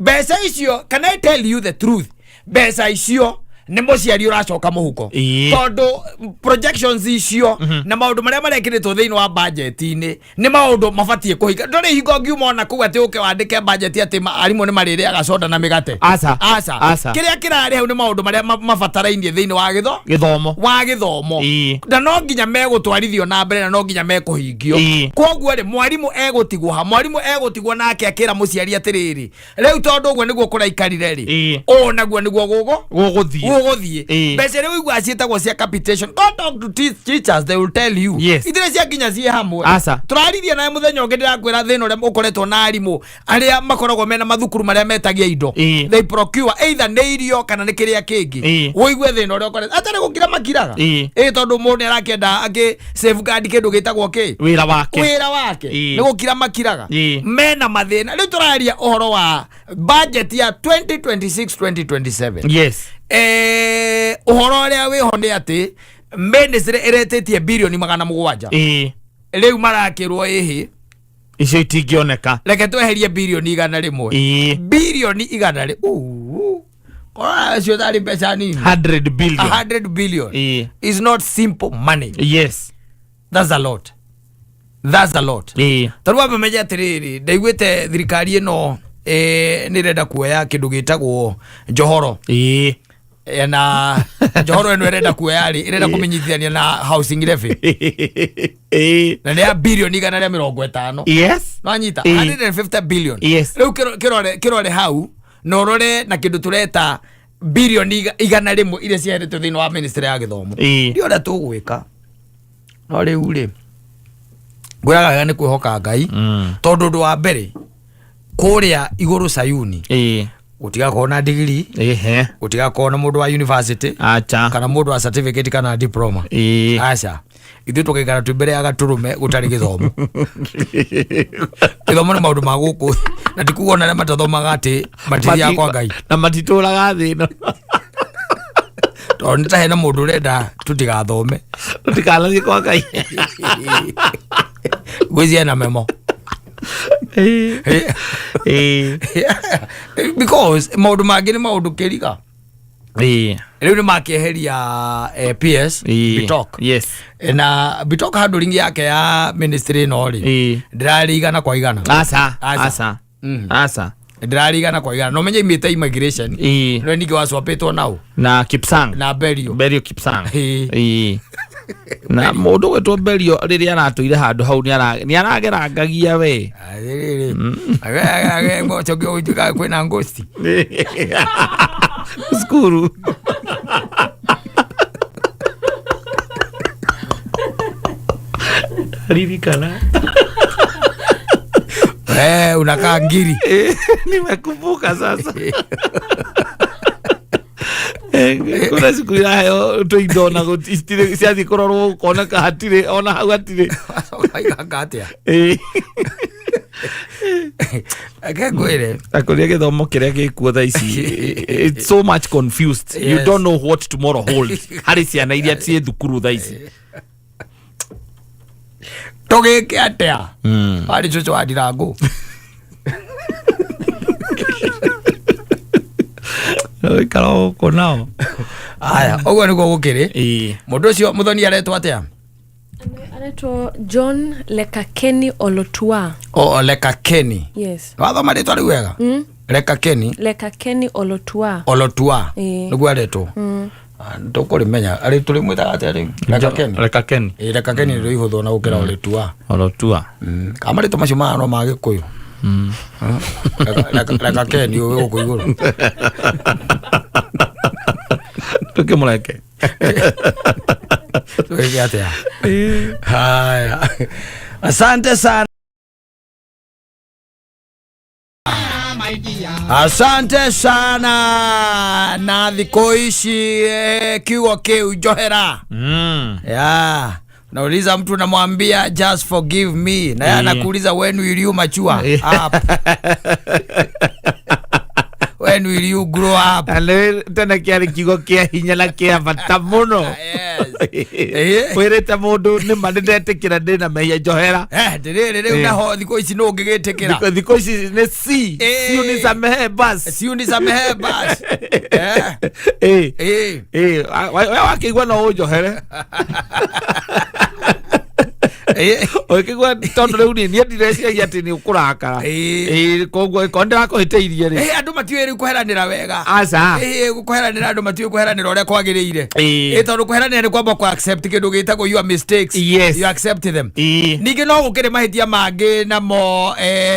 Speaker 1: mbeca icio. Can I tell you the truth? Mbeca icio nĩ mũciari ũracoka mũhuko, tondũ projections icio na maũndũ marĩa marekĩrĩtwo thĩinĩ wa budget-inĩ nĩ maũndũ mabatiĩ kũhinga. Ndũrĩ hingo ngiuma ona kũu atĩ ũke wandĩke budget atĩ arimũ nĩ marĩrĩaga soda na mĩgate.
Speaker 2: Aca.
Speaker 1: Aca.
Speaker 2: Aca.
Speaker 1: Kĩrĩa kĩrarĩ hau nĩ maũndũ marĩa mabatarainie thĩinĩ wa gĩtho
Speaker 2: Gĩthomo.
Speaker 1: Wa gĩthomo. Na no nginya megũtwarithio na mbere na no nginya mekũhingio. Koguo rĩ, mwarimũ egũtigwo ha? Mwarimũ egũtigwo nake akĩra mũciari atĩrĩrĩ, rĩu tondũ ũguo nĩguo kũraikarire rĩ, ũũ naguo nĩguo gũgũ
Speaker 2: Gũgũthiĩ.
Speaker 1: Gũgũthiĩ. Mbeca iria ũiguaga ciĩtagwo cia capitation, go talk to teachers, they will tell you. Itirĩ cia nginya ciĩ hamwe.
Speaker 2: Aca.
Speaker 1: Tũraririe nawe mũthenya ũngĩ, ndĩrakwĩra thĩna ũrĩa ũkoretwo na arimũ arĩa makoragwo mena mathukuru marĩa metagia indo. They procure either nĩ irio kana nĩ kĩrĩa kĩngĩ. Ũigue thĩna ũrĩa ũkoretwo atarĩ gũkira makiraga. Ĩ tondũ mũndũ nĩ arakĩenda akĩ safeguard kĩndũ gĩtagwo kĩ?
Speaker 2: Wĩra wake.
Speaker 1: Wĩra wake. Nĩ gũkira makiraga. Mena mathĩna. Rĩu tũraria ũhoro wa budget ya 2026 2027. Ũhoro ũrĩa wĩho nĩ atĩ ministry ĩretĩtie birioni 700. Rĩu marakĩrwo ĩhĩ.
Speaker 2: Icio itingĩoneka.
Speaker 1: Reke tweherie birioni 100. Birioni 100 korora cio tarĩ mbeca nini.
Speaker 2: 100 billion.
Speaker 1: 100 billion is not simple money. That's a lot, that's a lot. Tarĩu wambe menye atĩrĩrĩ, ndaiguĩte thirikari ĩno nĩ ĩrenda kuoya kĩndũ gĩtagwo njohoro. Na njohoro ĩno ĩrenda kuoya rĩ, ĩrenda kũmenyithania na housing levy na nĩ ya birioni 150. Nwanyita? 150 billion. Rĩu kĩrore hau na ũrore na kĩndũ tũreta birioni 100 iria ciheanĩtwo thĩinĩ wa ministry ya gĩthomo. Ndio ũrĩa tũgwĩka, no rĩu rĩ, ngwĩraga wega nĩ kwĩhoka Ngai, tondũ ũndũ wa mbere kũrĩa igũrũ Sayuni gũtigakorwo na digiri, gũtigakorwo na mũndũ wa university
Speaker 2: Acha.
Speaker 1: kana mũndũ wa certificate kana diploma. Aca, ithuĩ tũgaikara twĩ mbere ya gatũrũme gũtarĩ gĩthomo. Gĩthomo nĩ maũndũ ma gũkũ, na tikuga ona arĩa matathomaga atĩ matithiaga kwa Ngai.
Speaker 2: Na matitũraga thĩ ĩno.
Speaker 1: Tondũ nĩ ta hena mũndũ ũrenda tũtigathome.
Speaker 2: Tũtikanathiĩ kwa Ngai.
Speaker 1: Gwĩcia na memo. Because maũndũ mangĩ nĩ maũndũ kĩriga. Rĩu nĩ makĩeheria PS Bitok. Na Bitok handling yake ya ministry ĩno rĩ, ndĩrarĩ 100%.
Speaker 2: Aca.
Speaker 1: Aca.
Speaker 2: Aca. Aca.
Speaker 1: Ndĩrarĩ 100%. No menye imĩte immigration. No ningĩ wacwapĩtwo nau.
Speaker 2: Na Kipsang.
Speaker 1: Na Berio.
Speaker 2: Berio Kipsang. Na mũndũ gwĩtwo Berio rĩrĩa aratũire handũ hau nĩ aragerangagia we.
Speaker 1: Rĩrĩ kwĩna ngosti.
Speaker 2: Cukuru. Ririkana.
Speaker 1: Unakaa ngiri.
Speaker 2: Nimekumbuka sasa. Kuna siku iraheo tũindo na itirĩ ciathiĩ kũrorwo ũkoneka hatirĩ ona hau hatirĩ.
Speaker 1: Waiganga atĩa? Reke ngwĩre.
Speaker 2: Akũria gĩthomo kĩrĩa gĩkuo thaa ici, it's so much confused. You don't know what tomorrow holds harĩ ciana iria ciĩ thukuru thaa ici.
Speaker 1: Tũgĩke atĩa? Warĩ cũcũ wa Ndirangũ.
Speaker 2: Ikara gũkũ nao.
Speaker 1: Aya, ũguo nĩguo gũkĩrĩ. Mũndũ ũcio mũthoni aretwo atĩa?
Speaker 3: Anaitwa John Lekakeni Olotua.
Speaker 1: O Lekakeni.
Speaker 3: Yes.
Speaker 1: Wathoma rĩtwa rĩu wega? Lekakeni.
Speaker 3: Lekakeni Olotua.
Speaker 1: Olotua. Nĩguo aretwo. Tũkũrĩmenya arĩ tũrĩmwĩtaga atĩa rĩu? Lekakeni.
Speaker 2: Lekakeni.
Speaker 1: Ĩ, Lekakeni nĩrĩo ihũthũ na gũkĩra Olotua.
Speaker 2: Olotua.
Speaker 1: Kana marĩtwa macio maya no ma Gĩkũyũ. Reka Ken ũyũ gũkũ igũrũ.
Speaker 2: Tũkĩmũreke.
Speaker 1: Twĩke atĩa? Haya, asante sana. Asante sana. Na thikũ ici kiugo kĩu njohera. Yeah. Nauliza mtu, namwambia, "Just forgive me," na yeye anakuuliza, "When will you mature up? When will you grow up?"
Speaker 2: Na nĩ tene kĩarĩ kiugo kĩa hinya na kĩa bata mũno.
Speaker 1: Yes.
Speaker 2: Wĩrĩte mũndũ nĩma nĩndetĩkĩra ndĩna mehia, njohera.
Speaker 1: Ndĩrĩrĩ rĩu naho thikũ ici nũ ũngĩgĩtĩkĩra?
Speaker 2: Thikũ ici nĩ si si unisamehe bas.
Speaker 1: Si unisamehe bas.
Speaker 2: We wakĩigua no ũnjohere. Ũkĩigua tondũ rĩu niĩ ndireciria atĩ nĩ ũkũrakara. Koguo ĩkorwo ndĩrakũhĩtĩirie rĩ.
Speaker 1: Andũ matiũĩ rĩu kũheranĩra wega.
Speaker 2: Aca.
Speaker 1: Kũheranĩra, andũ matiũĩ kũheranĩra ũrĩa kwagĩrĩire. Tondũ kũheranĩra nĩ kwamba kũ accept kĩndũ gĩtagwo your mistakes. You accept them. Ningĩ no gũkĩrĩ mahĩtia mangĩ namo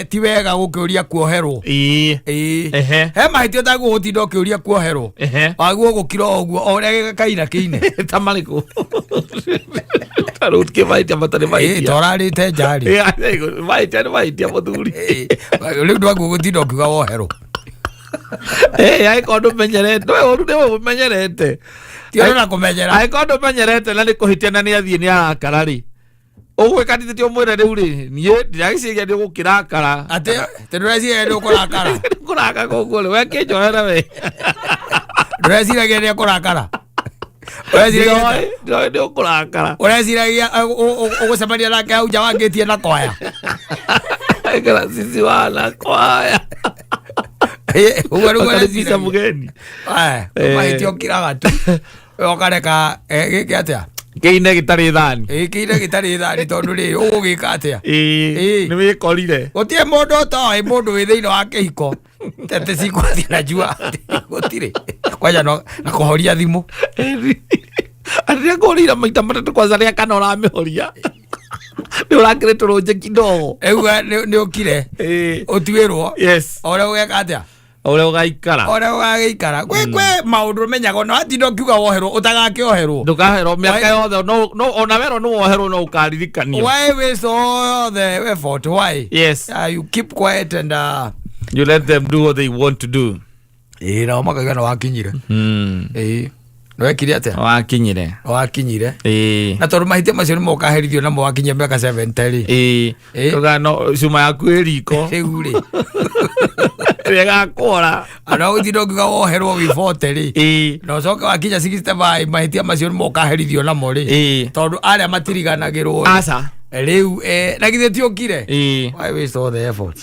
Speaker 1: ti wega gũkĩũria kuoherwo. He mahĩtia ũtagwo gũtinda ũkĩũria kuoherwo. Waguo gũkira o ũguo o ũrĩa kaina kĩine.
Speaker 2: Ta marĩkũ? Ta rĩu kĩmahĩtia matarĩ mahĩtia?
Speaker 1: Ta ũrarĩte njarĩ.
Speaker 2: Mahĩtia nĩ mahĩtia, mũthuri.
Speaker 1: Rĩu ndwaguo gũtinda ũkiuga woherwo.
Speaker 2: Angĩkorwo ndũmenyerete we ũru nĩwe ũmenyerete.
Speaker 1: Ti ũndũ na kũmenyera.
Speaker 2: Angĩkorwo ndũmenyerete na nĩ kũhĩtia na nĩ athiĩ nĩ arakara rĩ, ũgwĩka atĩ ũmwĩre rĩu rĩ, niĩ ndiragĩciria nĩ ũgũkĩrakara.
Speaker 1: Atĩ ndũreciria nĩ ũkũrakara.
Speaker 2: Kũraka koguo rĩ, we kĩnjohere we.
Speaker 1: Ndũreciragia nĩ ekũrakara. Ũreciragia
Speaker 2: Ndiroĩ ndiroĩ nĩ ũkũrakara.
Speaker 1: Ũreciragia ũgũcemania nake hau nja wangĩtie na kwaya.
Speaker 2: Ekera sisi wana kwaya.
Speaker 1: Ũguo nĩguo
Speaker 2: Wakaribisha
Speaker 1: ũreciragia.
Speaker 2: mgeni.
Speaker 1: Mahĩtia ũkiraga tu. We ũkareka gĩke atĩa?
Speaker 2: Kĩine gĩtarĩ thani.
Speaker 1: Kĩine gĩtarĩ thani, tondũ rĩ, ũgũgĩka atĩa?
Speaker 2: Nĩ wĩkorire.
Speaker 1: Gũtirĩ mũndũ ũtoĩ mũndũ wĩ thĩinĩ wa kĩhiko tete cikũthiĩ na jua gũtirĩ kwanja no na kũhoria thimũ.
Speaker 2: Atĩ nĩakũhũrĩire maita matatũ, kwanza rĩa kana ũramĩhoria nĩ ũrakĩrĩ tũrũnje kidogo.
Speaker 1: Rĩu nĩ ũkire ũtuĩrwo o ũrĩa ũgeka atĩa.
Speaker 2: Ũrĩa ũgaikara.
Speaker 1: Ũrĩa ũgagĩikara kwĩ maũndũ ũmenyaga ona watinda ũkiuga woherwo ũtagakĩoherwo.
Speaker 2: Ndũkaherwo mĩaka yothe, no ona werwo nĩ woherwo no ũkaririkanio.
Speaker 1: Why waste all the effort? Why? You keep quiet and
Speaker 2: you let them do what they want to do.
Speaker 1: Ĩĩ, nao makauga nĩ wakinyire. Ĩĩ, nĩwekire atĩa?
Speaker 2: Wakinyire.
Speaker 1: Wakinyire. Na tondũ mahĩtia macio nĩ mokaherithio namo wakinyia mĩaka 70 rĩ.
Speaker 2: Tuga no cuma yaku ĩ riko.
Speaker 1: Rĩu rĩ,
Speaker 2: ĩrĩa ĩgakwora.
Speaker 1: Ona gũtinda ũkiuga woherwo wĩ 40 rĩ, na ũcoke wakinya 65 mahĩtia macio nĩ mokaherithio namo rĩ, tondũ arĩa matiriganagĩrwo rĩ.
Speaker 2: Aca.
Speaker 1: Rĩu na githĩ ti ũkire? Why waste all the effort?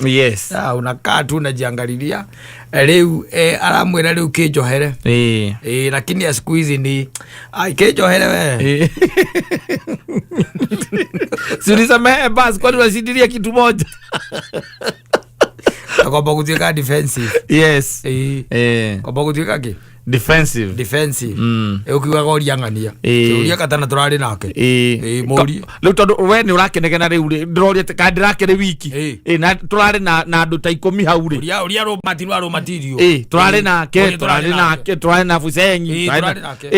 Speaker 1: Ah, unakaa tu unajiangalilia. Rĩu aramwĩra rĩu kĩnjohere. Lakini ya siku hizi ni ai kĩnjohere we.
Speaker 2: Si unisamehe basi, kwani unashindilia kitu moja?
Speaker 1: Akwamba gũtuĩka defensive. Kwamba gũtuĩka kĩ?
Speaker 2: Defensive.
Speaker 1: Defensive. Ũkiugaga ũria ng'ania. Ũria katana tũrarĩ nake. Mũrie.
Speaker 2: Rĩu tondũ we nĩ ũrakenegena rĩu rĩ, ndĩroria kana ndĩrakĩrĩ wiki. Na tũrarĩ na andũ ta 10 hau rĩ.
Speaker 1: Ũria rũmati rwa rũmatirio.
Speaker 2: Tũrarĩ nake.
Speaker 1: Mũrie.
Speaker 2: Tũrarĩ nake, tũrarĩ na Bucenyi.
Speaker 1: Tũrarĩ nake.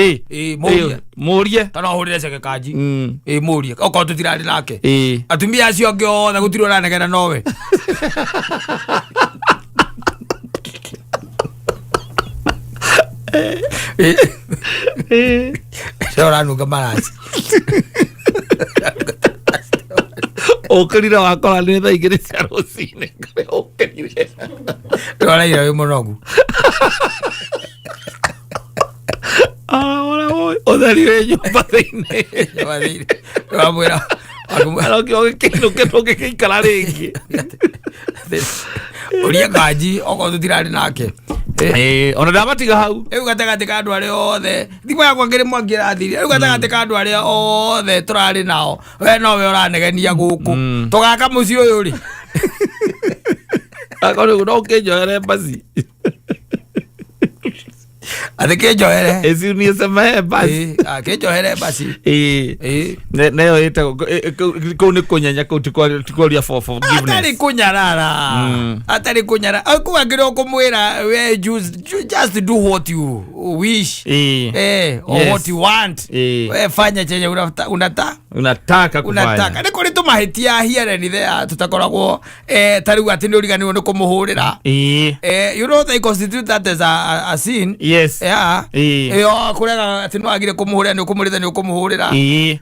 Speaker 1: Mũrie.
Speaker 2: Mũrie.
Speaker 1: Kana ũhũrĩre ceke kanji. Mũrie okorwo tũtirarĩ nake. Atumia acio angĩ othe gũtirĩ ũranegena nowe. Ũranunga maraci.
Speaker 2: Ũkĩrire wakora nĩ thaa 2 cia rũcinĩ kũrĩa ũkĩrire.
Speaker 1: Ũraira wĩ mũnogu.
Speaker 2: Ah, ũtheri wĩ nyũmba thĩinĩ.
Speaker 1: Wamwĩra
Speaker 2: Arokio gĩkĩinũke ndũngĩgĩikara rĩngĩ.
Speaker 1: Ũria kanji okorwo tũtirarĩ nake.
Speaker 2: Ona ndamatiga hau.
Speaker 1: Rĩu gatagatĩ ka andũ arĩa othe thimũ yakwa ngĩrĩ mwangi ĩrathirire, rĩu gatagatĩ ka andũ arĩa othe tũrarĩ nao, we nowe ũranegenia gũkũ. Tũgaka mũciĩ ũyũ rĩ?
Speaker 2: Akorwo no ũkĩnjoere basi.
Speaker 1: Atä kä njohere.
Speaker 2: Eci nisamehe basi.
Speaker 1: Kä njohere basi.
Speaker 2: Ĩĩ.
Speaker 1: Ĩĩ.
Speaker 2: Neyo ĩtagwo kũu nĩ kũnyenya kũu ti kwaria for
Speaker 1: Atarĩ
Speaker 2: forgiveness.
Speaker 1: kũnyarara. Atarĩ kũnyarara kũu angĩrĩ ũkũmwĩra we just do what you wish.
Speaker 2: Ĩĩ.
Speaker 1: Or what you want.
Speaker 2: Ĩĩ.
Speaker 1: We fanya chenye unata
Speaker 2: Unataka
Speaker 1: unataka
Speaker 2: kufanya.
Speaker 1: nä kå rä tå mahä tia here ni there tå takoragwo ta rä u atä nä å riganä rwo nä kå må hå rä ra.
Speaker 2: Ĩĩ.
Speaker 1: You know they constitute that as a sin.
Speaker 2: Yes.
Speaker 1: Yeah.
Speaker 2: Ĩĩ.
Speaker 1: Ĩyo kũrega atĩ no agire kũmũhũrĩra nĩ ũkũmũrĩra nĩ ũkũmũhũrĩra.
Speaker 2: Ĩĩ.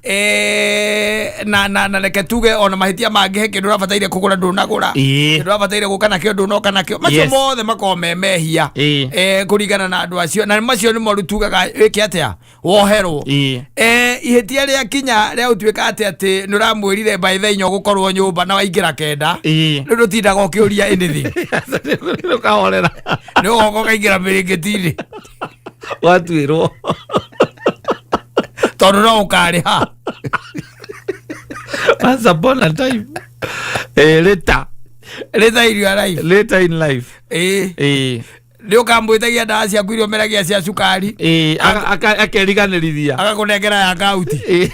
Speaker 1: Na reke tuge ona mahĩtia mangĩ he kĩndũ ũrabataire kũgũra ndũnagũra.
Speaker 2: Ĩĩ.
Speaker 1: Kĩndũ ũrabataire gũka nakĩo ndũnoka nakĩo. Macio mothe makoragwo me mehia.
Speaker 2: Ĩĩ.
Speaker 1: Kũringana na andũ acio na macio nĩmo rĩu tugaga wĩke atĩa woherwo.
Speaker 2: Ĩĩ.
Speaker 1: Ihĩtia rĩa kinya rĩa gũtuĩka atĩ nĩ ũramwĩrire by thaa inya ũgũkorwo nyũmba na waingĩra 9.
Speaker 2: Ĩĩ.
Speaker 1: Rĩu ndũtindaga ũkĩũria anything.
Speaker 2: Ũkahorera.
Speaker 1: Nĩ ũgoka ũkaingĩra mĩrĩngĩti-inĩ.
Speaker 2: Watuĩrwo.
Speaker 1: Tondũ no ũkarĩha.
Speaker 2: Once upon a time. Later.
Speaker 1: Later in your life.
Speaker 2: Later in life.
Speaker 1: Ĩĩ.
Speaker 2: Ĩĩ.
Speaker 1: Nĩ ũkamwĩtagia ndawa ciaku iria ũmeragia cia cukari.
Speaker 2: Ĩĩ. Akeriganĩrithia.
Speaker 1: Agakũnengera ya kauti.
Speaker 2: Ĩĩ.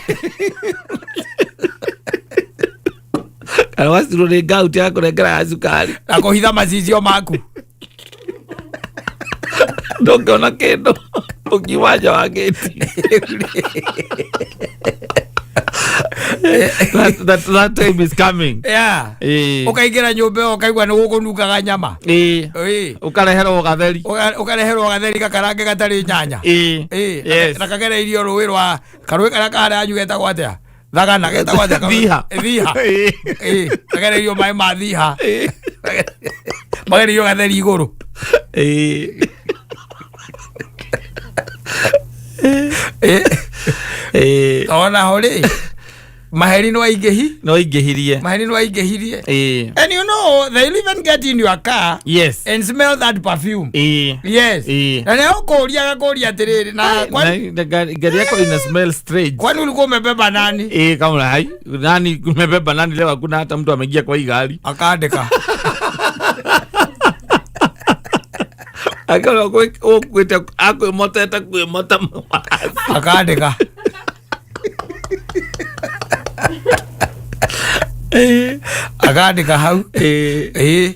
Speaker 2: Kana wacirwo nĩ ngauti akũnengera ya cukari.
Speaker 1: Na kũhitha macicio maku.
Speaker 2: Ndũngĩona kĩndũ ũkiuma nja wa gĩti. That time is coming.
Speaker 1: Yeah.
Speaker 2: Ĩĩ.
Speaker 1: Ũkaingĩra nyũmba ĩyo ũkaigua nĩ gũkũnungaga nyama.
Speaker 2: Ĩĩ.
Speaker 1: Ĩĩ.
Speaker 2: Ũkareherwo gatheri.
Speaker 1: Ũkareherwo gatheri gakarange gatarĩ nyanya.
Speaker 2: Ĩĩ.
Speaker 1: Ĩĩ.
Speaker 2: Yes.
Speaker 1: Na kagereirio rũĩ rwa karũĩ karĩa kaharĩa yanyu getagwo atĩa? Thagana getagwo atĩa?
Speaker 2: Thiha.
Speaker 1: Thiha.
Speaker 2: Ĩĩ.
Speaker 1: Ĩĩ. Kagereirio maĩ ma thiha.
Speaker 2: Ĩĩ.
Speaker 1: Magereirio gatheri igũrũ.
Speaker 2: Ĩĩ.
Speaker 1: Ĩĩ.
Speaker 2: Ĩĩ.
Speaker 1: Ona ho rĩ maheri no aingĩhi.
Speaker 2: No ingĩhirie.
Speaker 1: Maheri no aingĩhirie.
Speaker 2: Ĩĩ.
Speaker 1: And you know they'll even get in your car
Speaker 2: Yes.
Speaker 1: and smell that perfume.
Speaker 2: Ĩĩ.
Speaker 1: Yes.
Speaker 2: Ĩĩ.
Speaker 1: Na nĩ ũkũria agakũria atĩrĩrĩ na kwani
Speaker 2: Na gari yako ina smell strange.
Speaker 1: kwani ulikuwa umebeba nani?
Speaker 2: Ĩĩ, kama hai nani umebeba nani leo hakuna hata mtu ameingia kwa hii gari.
Speaker 1: Akandĩka.
Speaker 2: Akaona ũkuĩte akwĩmotete kwĩmota mawasi.
Speaker 1: Akandĩka.
Speaker 2: Ĩĩ.
Speaker 1: Akandĩka hau.
Speaker 2: Ĩĩ.
Speaker 1: Ĩĩ.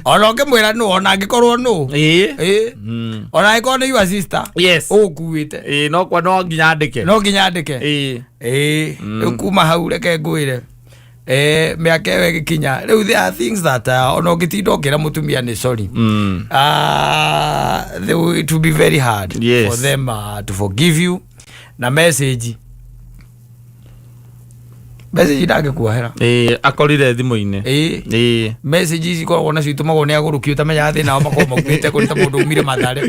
Speaker 1: Ona ũngĩmwĩra nũ ona angĩkorwo nũ.
Speaker 2: Ĩĩ.
Speaker 1: Ĩĩ. Ona angĩkorwo nĩ your sister.
Speaker 2: Yes.
Speaker 1: Ũgũkuĩte.
Speaker 2: Ĩĩ, no kwa no nginya andĩke.
Speaker 1: No nginya andĩke.
Speaker 2: Ĩĩ.
Speaker 1: Ĩĩ. Rĩu kuma hau reke ngwĩre. Mĩaka ĩyo ĩgĩkinya rĩu there are things that ona ũngĩtinda ũkĩra mũtumia nĩ sorry. It will be very hard
Speaker 2: Yes.
Speaker 1: for them to forgive you na message ndangĩkuohera.
Speaker 2: Ĩĩ, akorire thimũ-inĩ.
Speaker 1: Ĩĩ.
Speaker 2: Ĩĩ.
Speaker 1: Message ici ikoragwo nacio itũmagwo nĩ agũrũki ũtamenyaga thĩna wao makoragwo maumĩte kũrĩ ta mũndũ umire Mathare.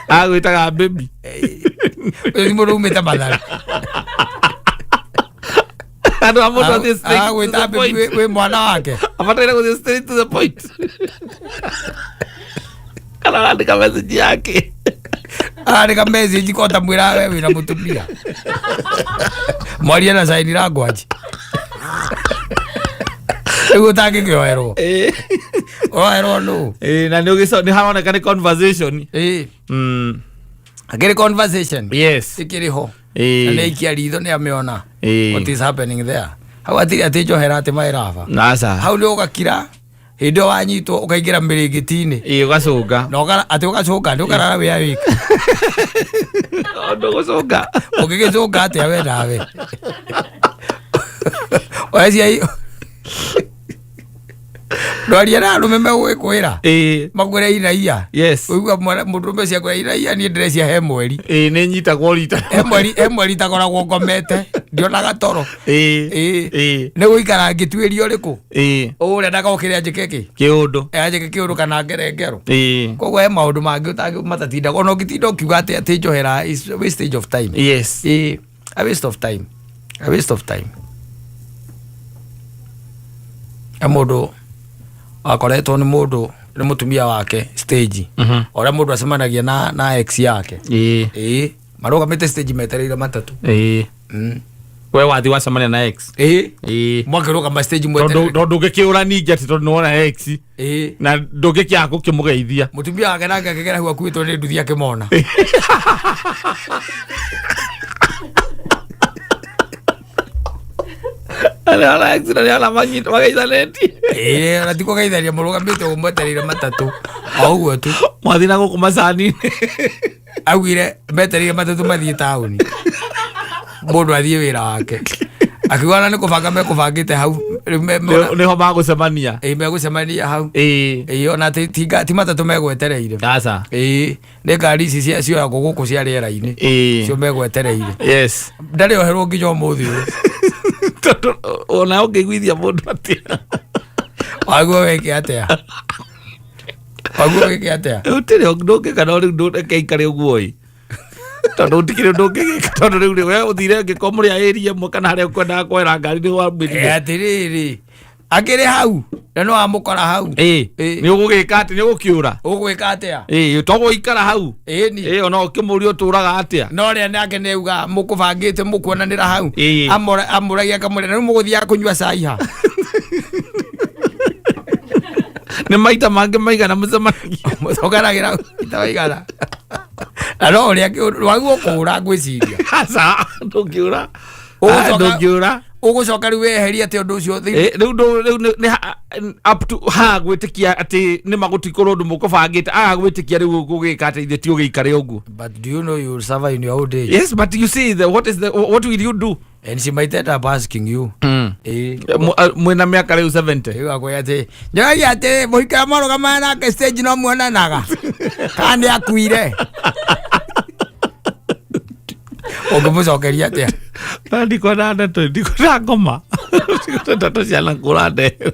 Speaker 2: Agwĩtaga baby.
Speaker 1: Ũyũ ti mũndũ umĩte Mathare.
Speaker 2: Andũ a mũndũ athiĩ straight to
Speaker 1: Agwĩta
Speaker 2: the
Speaker 1: baby
Speaker 2: point.
Speaker 1: wĩ mwana wake.
Speaker 2: Abataire gũthiĩ straight to the point. Kana arandĩka message yake.
Speaker 1: Arandĩka message ko ta mwĩra we wĩna mũtumia. Mwarie na sign language. Rĩu ũtangĩkĩoherwo.
Speaker 2: Ĩĩ.
Speaker 1: Ũroherwo nũ?
Speaker 2: Ĩĩ, na nĩ haroneka nĩ conversation.
Speaker 1: Ĩĩ. Akĩrĩ conversation.
Speaker 2: Yes.
Speaker 1: Ĩkĩrĩ ho.
Speaker 2: Ĩĩ.
Speaker 1: Na nĩ aikia ritho nĩ amĩona.
Speaker 2: Ĩĩ.
Speaker 1: What is happening there? Hau hatirĩ atĩ njohera atĩ maĩraba.
Speaker 2: Aca.
Speaker 1: Hau nĩ ũgakira hĩndĩ ĩyo wanyitwo ũkaingĩra mĩrĩngĩti-inĩ.
Speaker 2: Ĩĩ, ũgacũnga.
Speaker 1: Na atĩ ũgacũnga nĩ ũkarara wĩ awake.
Speaker 2: Ndũgũcũnga.
Speaker 1: Ũngĩgĩcũnga atĩa we nawe? Oecia ndwaria na arũme megũgĩkwĩra.
Speaker 2: Ĩĩ.
Speaker 1: Makwĩre inaia.
Speaker 2: Yes.
Speaker 1: Ũigua mũndũrũme ũcio akwĩra inaia niĩ ndĩrecia he mweri.
Speaker 2: Ĩĩ, nĩ nyitagwo rita.
Speaker 1: He mweri itakoragwo ngomete ndionaga toro.
Speaker 2: Ĩĩ.
Speaker 1: Ĩĩ.
Speaker 2: Ĩĩ.
Speaker 1: Nĩ gũikara ngĩtuĩria ũrĩkũ.
Speaker 2: Ĩĩ.
Speaker 1: Ũrĩa ndagokĩre anjĩke kĩ?
Speaker 2: Kĩũndũ.
Speaker 1: Anjĩke kĩũndũ kana ngere ngero.
Speaker 2: Ĩĩ.
Speaker 1: Koguo he maũndũ mangĩ matatindaga ona ũngĩtinda ũkiuga atĩ njohera is a wastage of time.
Speaker 2: Yes.
Speaker 1: Ĩĩ, a waste of time. A waste of time. He mũndũ akoretwo nĩ mũndũ nĩ mũtumia wake stage. Ũrĩa mũndũ acemanagia na ex yake.
Speaker 2: Ĩĩ.
Speaker 1: Ĩĩ, marũgamĩte stage metereire matatũ.
Speaker 2: Ĩĩ. We wathi wacemania na ex.
Speaker 1: Ĩ.
Speaker 2: Ĩ.
Speaker 1: Mwakĩrũgama stage
Speaker 2: Tondũ
Speaker 1: mweterere.
Speaker 2: tondũ ndũngĩkĩũra ningĩ atĩ tondũ nĩwona ex
Speaker 1: Ĩ.
Speaker 2: na ndũngĩkĩaga gũkĩmũgeithia.
Speaker 1: Mũtumia wake nake akĩgera hau akuĩtwo nĩ nduthi akĩmona.
Speaker 2: Nĩwona ex na nĩwona manyita mageithanĩtie.
Speaker 1: Ĩ, ona ti kũgeithania mũrũgamĩte ũguo mwetereire matatũ o ũguo tu.
Speaker 2: Mwathiĩ na gũkũ macani-inĩ.
Speaker 1: Augire metereire matatũ mathiĩ taũni, mũndũ athiĩ wĩra wake, akiuga ona nĩ kũbanga mekũbangĩte hau rĩu
Speaker 2: Nĩho magũcemania.
Speaker 1: Ĩ, megũcemania hau.
Speaker 2: Ĩ.
Speaker 1: Ĩ, ona ti matatũ megwetereire.
Speaker 2: Aca.
Speaker 1: Ĩ, nĩ ngari ici cioyagwo gũkũ cia rĩera-inĩ.
Speaker 2: Ĩ.
Speaker 1: Cio megwetereire.
Speaker 2: Yes.
Speaker 1: Ndarĩ oherwo nginya ũmũthĩ ũyũ.
Speaker 2: Tondũ ona ũngĩiguithia mũndũ atĩa.
Speaker 1: Waguo wĩke atĩa? Waguo wĩke atĩa?
Speaker 2: Gũtirĩ ndũngĩka no rĩu ndũreke ikare ũguo ĩ. Tondũ gũtikĩrĩ ũndũ ũngĩgĩka tondũ rĩu rĩ we ũthire ũngĩkorwo mũrĩ a area ĩmwe kana harĩa ũkwendaga kuoera ngari nĩ
Speaker 1: Ĩ,
Speaker 2: wambĩrire.
Speaker 1: atĩrĩrĩ, akĩrĩ hau na no wamũkora hau.
Speaker 2: Ĩ.
Speaker 1: Ĩ.
Speaker 2: Nĩ ũgũgĩka atĩ nĩ ũgũkĩũra.
Speaker 1: Ũgwĩka atĩa?
Speaker 2: Ĩ, to gũikara hau.
Speaker 1: Ĩni.
Speaker 2: Ĩ, ona ũkĩmũria ũtũraga atĩa.
Speaker 1: No ũrĩa nake nĩauga mũkũbangĩte mũkuonanĩra hau.
Speaker 2: Ĩ.
Speaker 1: Amũragia akamũria, na rĩu mũgũthiaga kũnyua cai ha?
Speaker 2: Nĩ maita mangĩ maigana mũcemanagia.
Speaker 1: Mũcokanagĩra maita maigana? Na no ũrĩa waguo kũũra ngwĩciria.
Speaker 2: Aca, ndũngĩũra. Ndũngĩũra.
Speaker 1: Ũgũcoka rĩu weherie atĩ ũndũ ũcio
Speaker 2: Ĩ, rĩu rĩu nĩ up to ha gwĩtĩkia atĩ nĩ magũtikorwo ũndũ mũkũbangĩte aga gwĩtĩkia rĩu ũgũgĩka atĩ ithe ti ũgĩikare ũguo.
Speaker 1: But do you know you will suffer in your old age?
Speaker 2: Yes, but you see the, what is the, what will you do?
Speaker 1: And she might end up asking you. Ĩ.
Speaker 2: Mwĩna mĩaka rĩu 70.
Speaker 1: Rĩu akwĩra atĩ njoragia atĩrĩ, mũhiki ũrĩa mwarũgamaga nake stage no muonanaga kana nĩ akuire? Ũngĩmũcokeria atĩa?
Speaker 2: Na ndikwenda ndeto, ndikwenda ngoma. Ndikwenda ndeto cia na kũra ndere.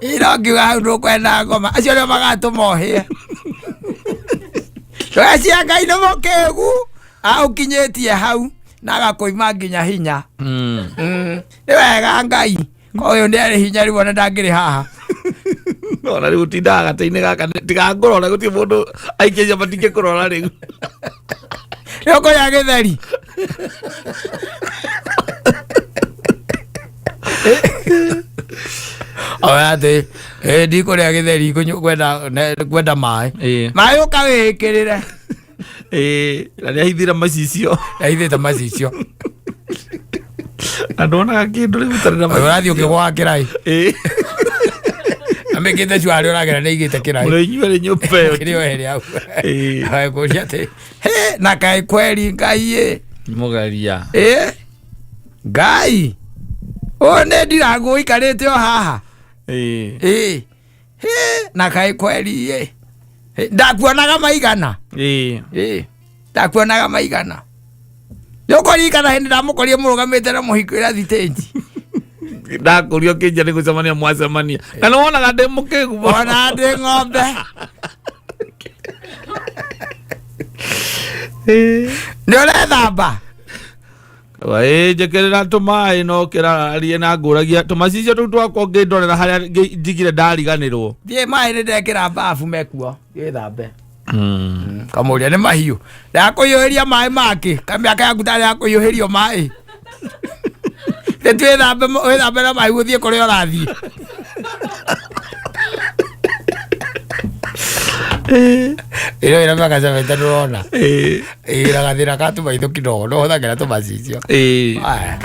Speaker 1: Ĩ, no ngiuga hau ndũkwenda ngoma, acio nĩo magatũma ũhĩe. Ndũra cia Ngai nĩ mũkĩgu, aũkinyĩtie hau na agakũima nginya hinya. Nĩ wega Ngai ũyũ nĩ arĩ hinya rĩu ona ndangĩrĩ haha.
Speaker 2: Ona rĩu ũtindaga gatĩ-inĩ gaka tigangũrora gũtirĩ mũndũ aikĩria matingĩkũrora rĩu.
Speaker 1: Nĩ ũkũrĩa gĩtheri. Oya atĩ ĩ, ndikũrĩa gĩtheri, kwenda maĩ.
Speaker 2: Ĩ.
Speaker 1: Maĩ ũka wĩĩkĩrĩre.
Speaker 2: Ĩ, na nĩ ahithire macicio.
Speaker 1: Ahithĩte macicio.
Speaker 2: Na ndonaga kĩndũ rĩu ũtarĩ na
Speaker 1: Ũyũ ũrathiĩ ũkĩgwaga kĩraĩ.
Speaker 2: Ĩ.
Speaker 1: Amĩkĩte cuarĩ ũragera nĩ aigĩte kĩraĩ.
Speaker 2: Mũrĩ inyuĩ rĩ nyũmba ĩyo.
Speaker 1: Kĩrĩ ohere hau.
Speaker 2: Ĩ.
Speaker 1: Agakũria atĩ, "Hĩ, na kaĩ kweri Ngai ĩ."
Speaker 2: Mũgeria.
Speaker 1: Ĩ, Ngai ũyũ nĩ ndirangũ ũikarĩte o haha.
Speaker 2: Ĩ.
Speaker 1: Ĩ, hĩ, na kaĩ kweri ĩ. Hĩ, ndakuonaga maigana.
Speaker 2: Ĩ.
Speaker 1: Ĩ, ndakuonaga maigana. Nĩ ũkũririkana hĩndĩ ndamũkorire mũrũgamĩte na mũhiki ũrĩa thitĩnji?
Speaker 2: Ndakũria ũkĩnjia nĩ gũcemania mwacemania. Na nĩ wonaga ndĩ mũkĩgu mũno.
Speaker 1: Ona ndĩ ng'ombe. Nĩ ũrethamba?
Speaker 2: Ĩ, njĩkĩrĩra tũmaĩ no kĩrarie na ngũragia tũmacicio tũu twakwa ũngĩndorera harĩa njigire ndariganĩrwo.
Speaker 1: Thiĩ maĩ nĩ ndekĩra bafu mekuo, gĩthambe. Kamũria nĩ mahiũ. Ndakũiyũhĩria maĩ makĩ? Kamĩaka yaku tarĩ ya kũiyũhĩrio maĩ. Rĩu wĩthambe na maĩ ũthiĩ kũrĩa ũrathiĩ. Ĩno ĩna mĩaka 70 ndũrona.
Speaker 2: Ĩ.
Speaker 1: Ĩ, na gathĩna ka tũmaitho kidogo, no ũhũthagĩra tũmacicio.
Speaker 2: Ĩ.
Speaker 1: Aya.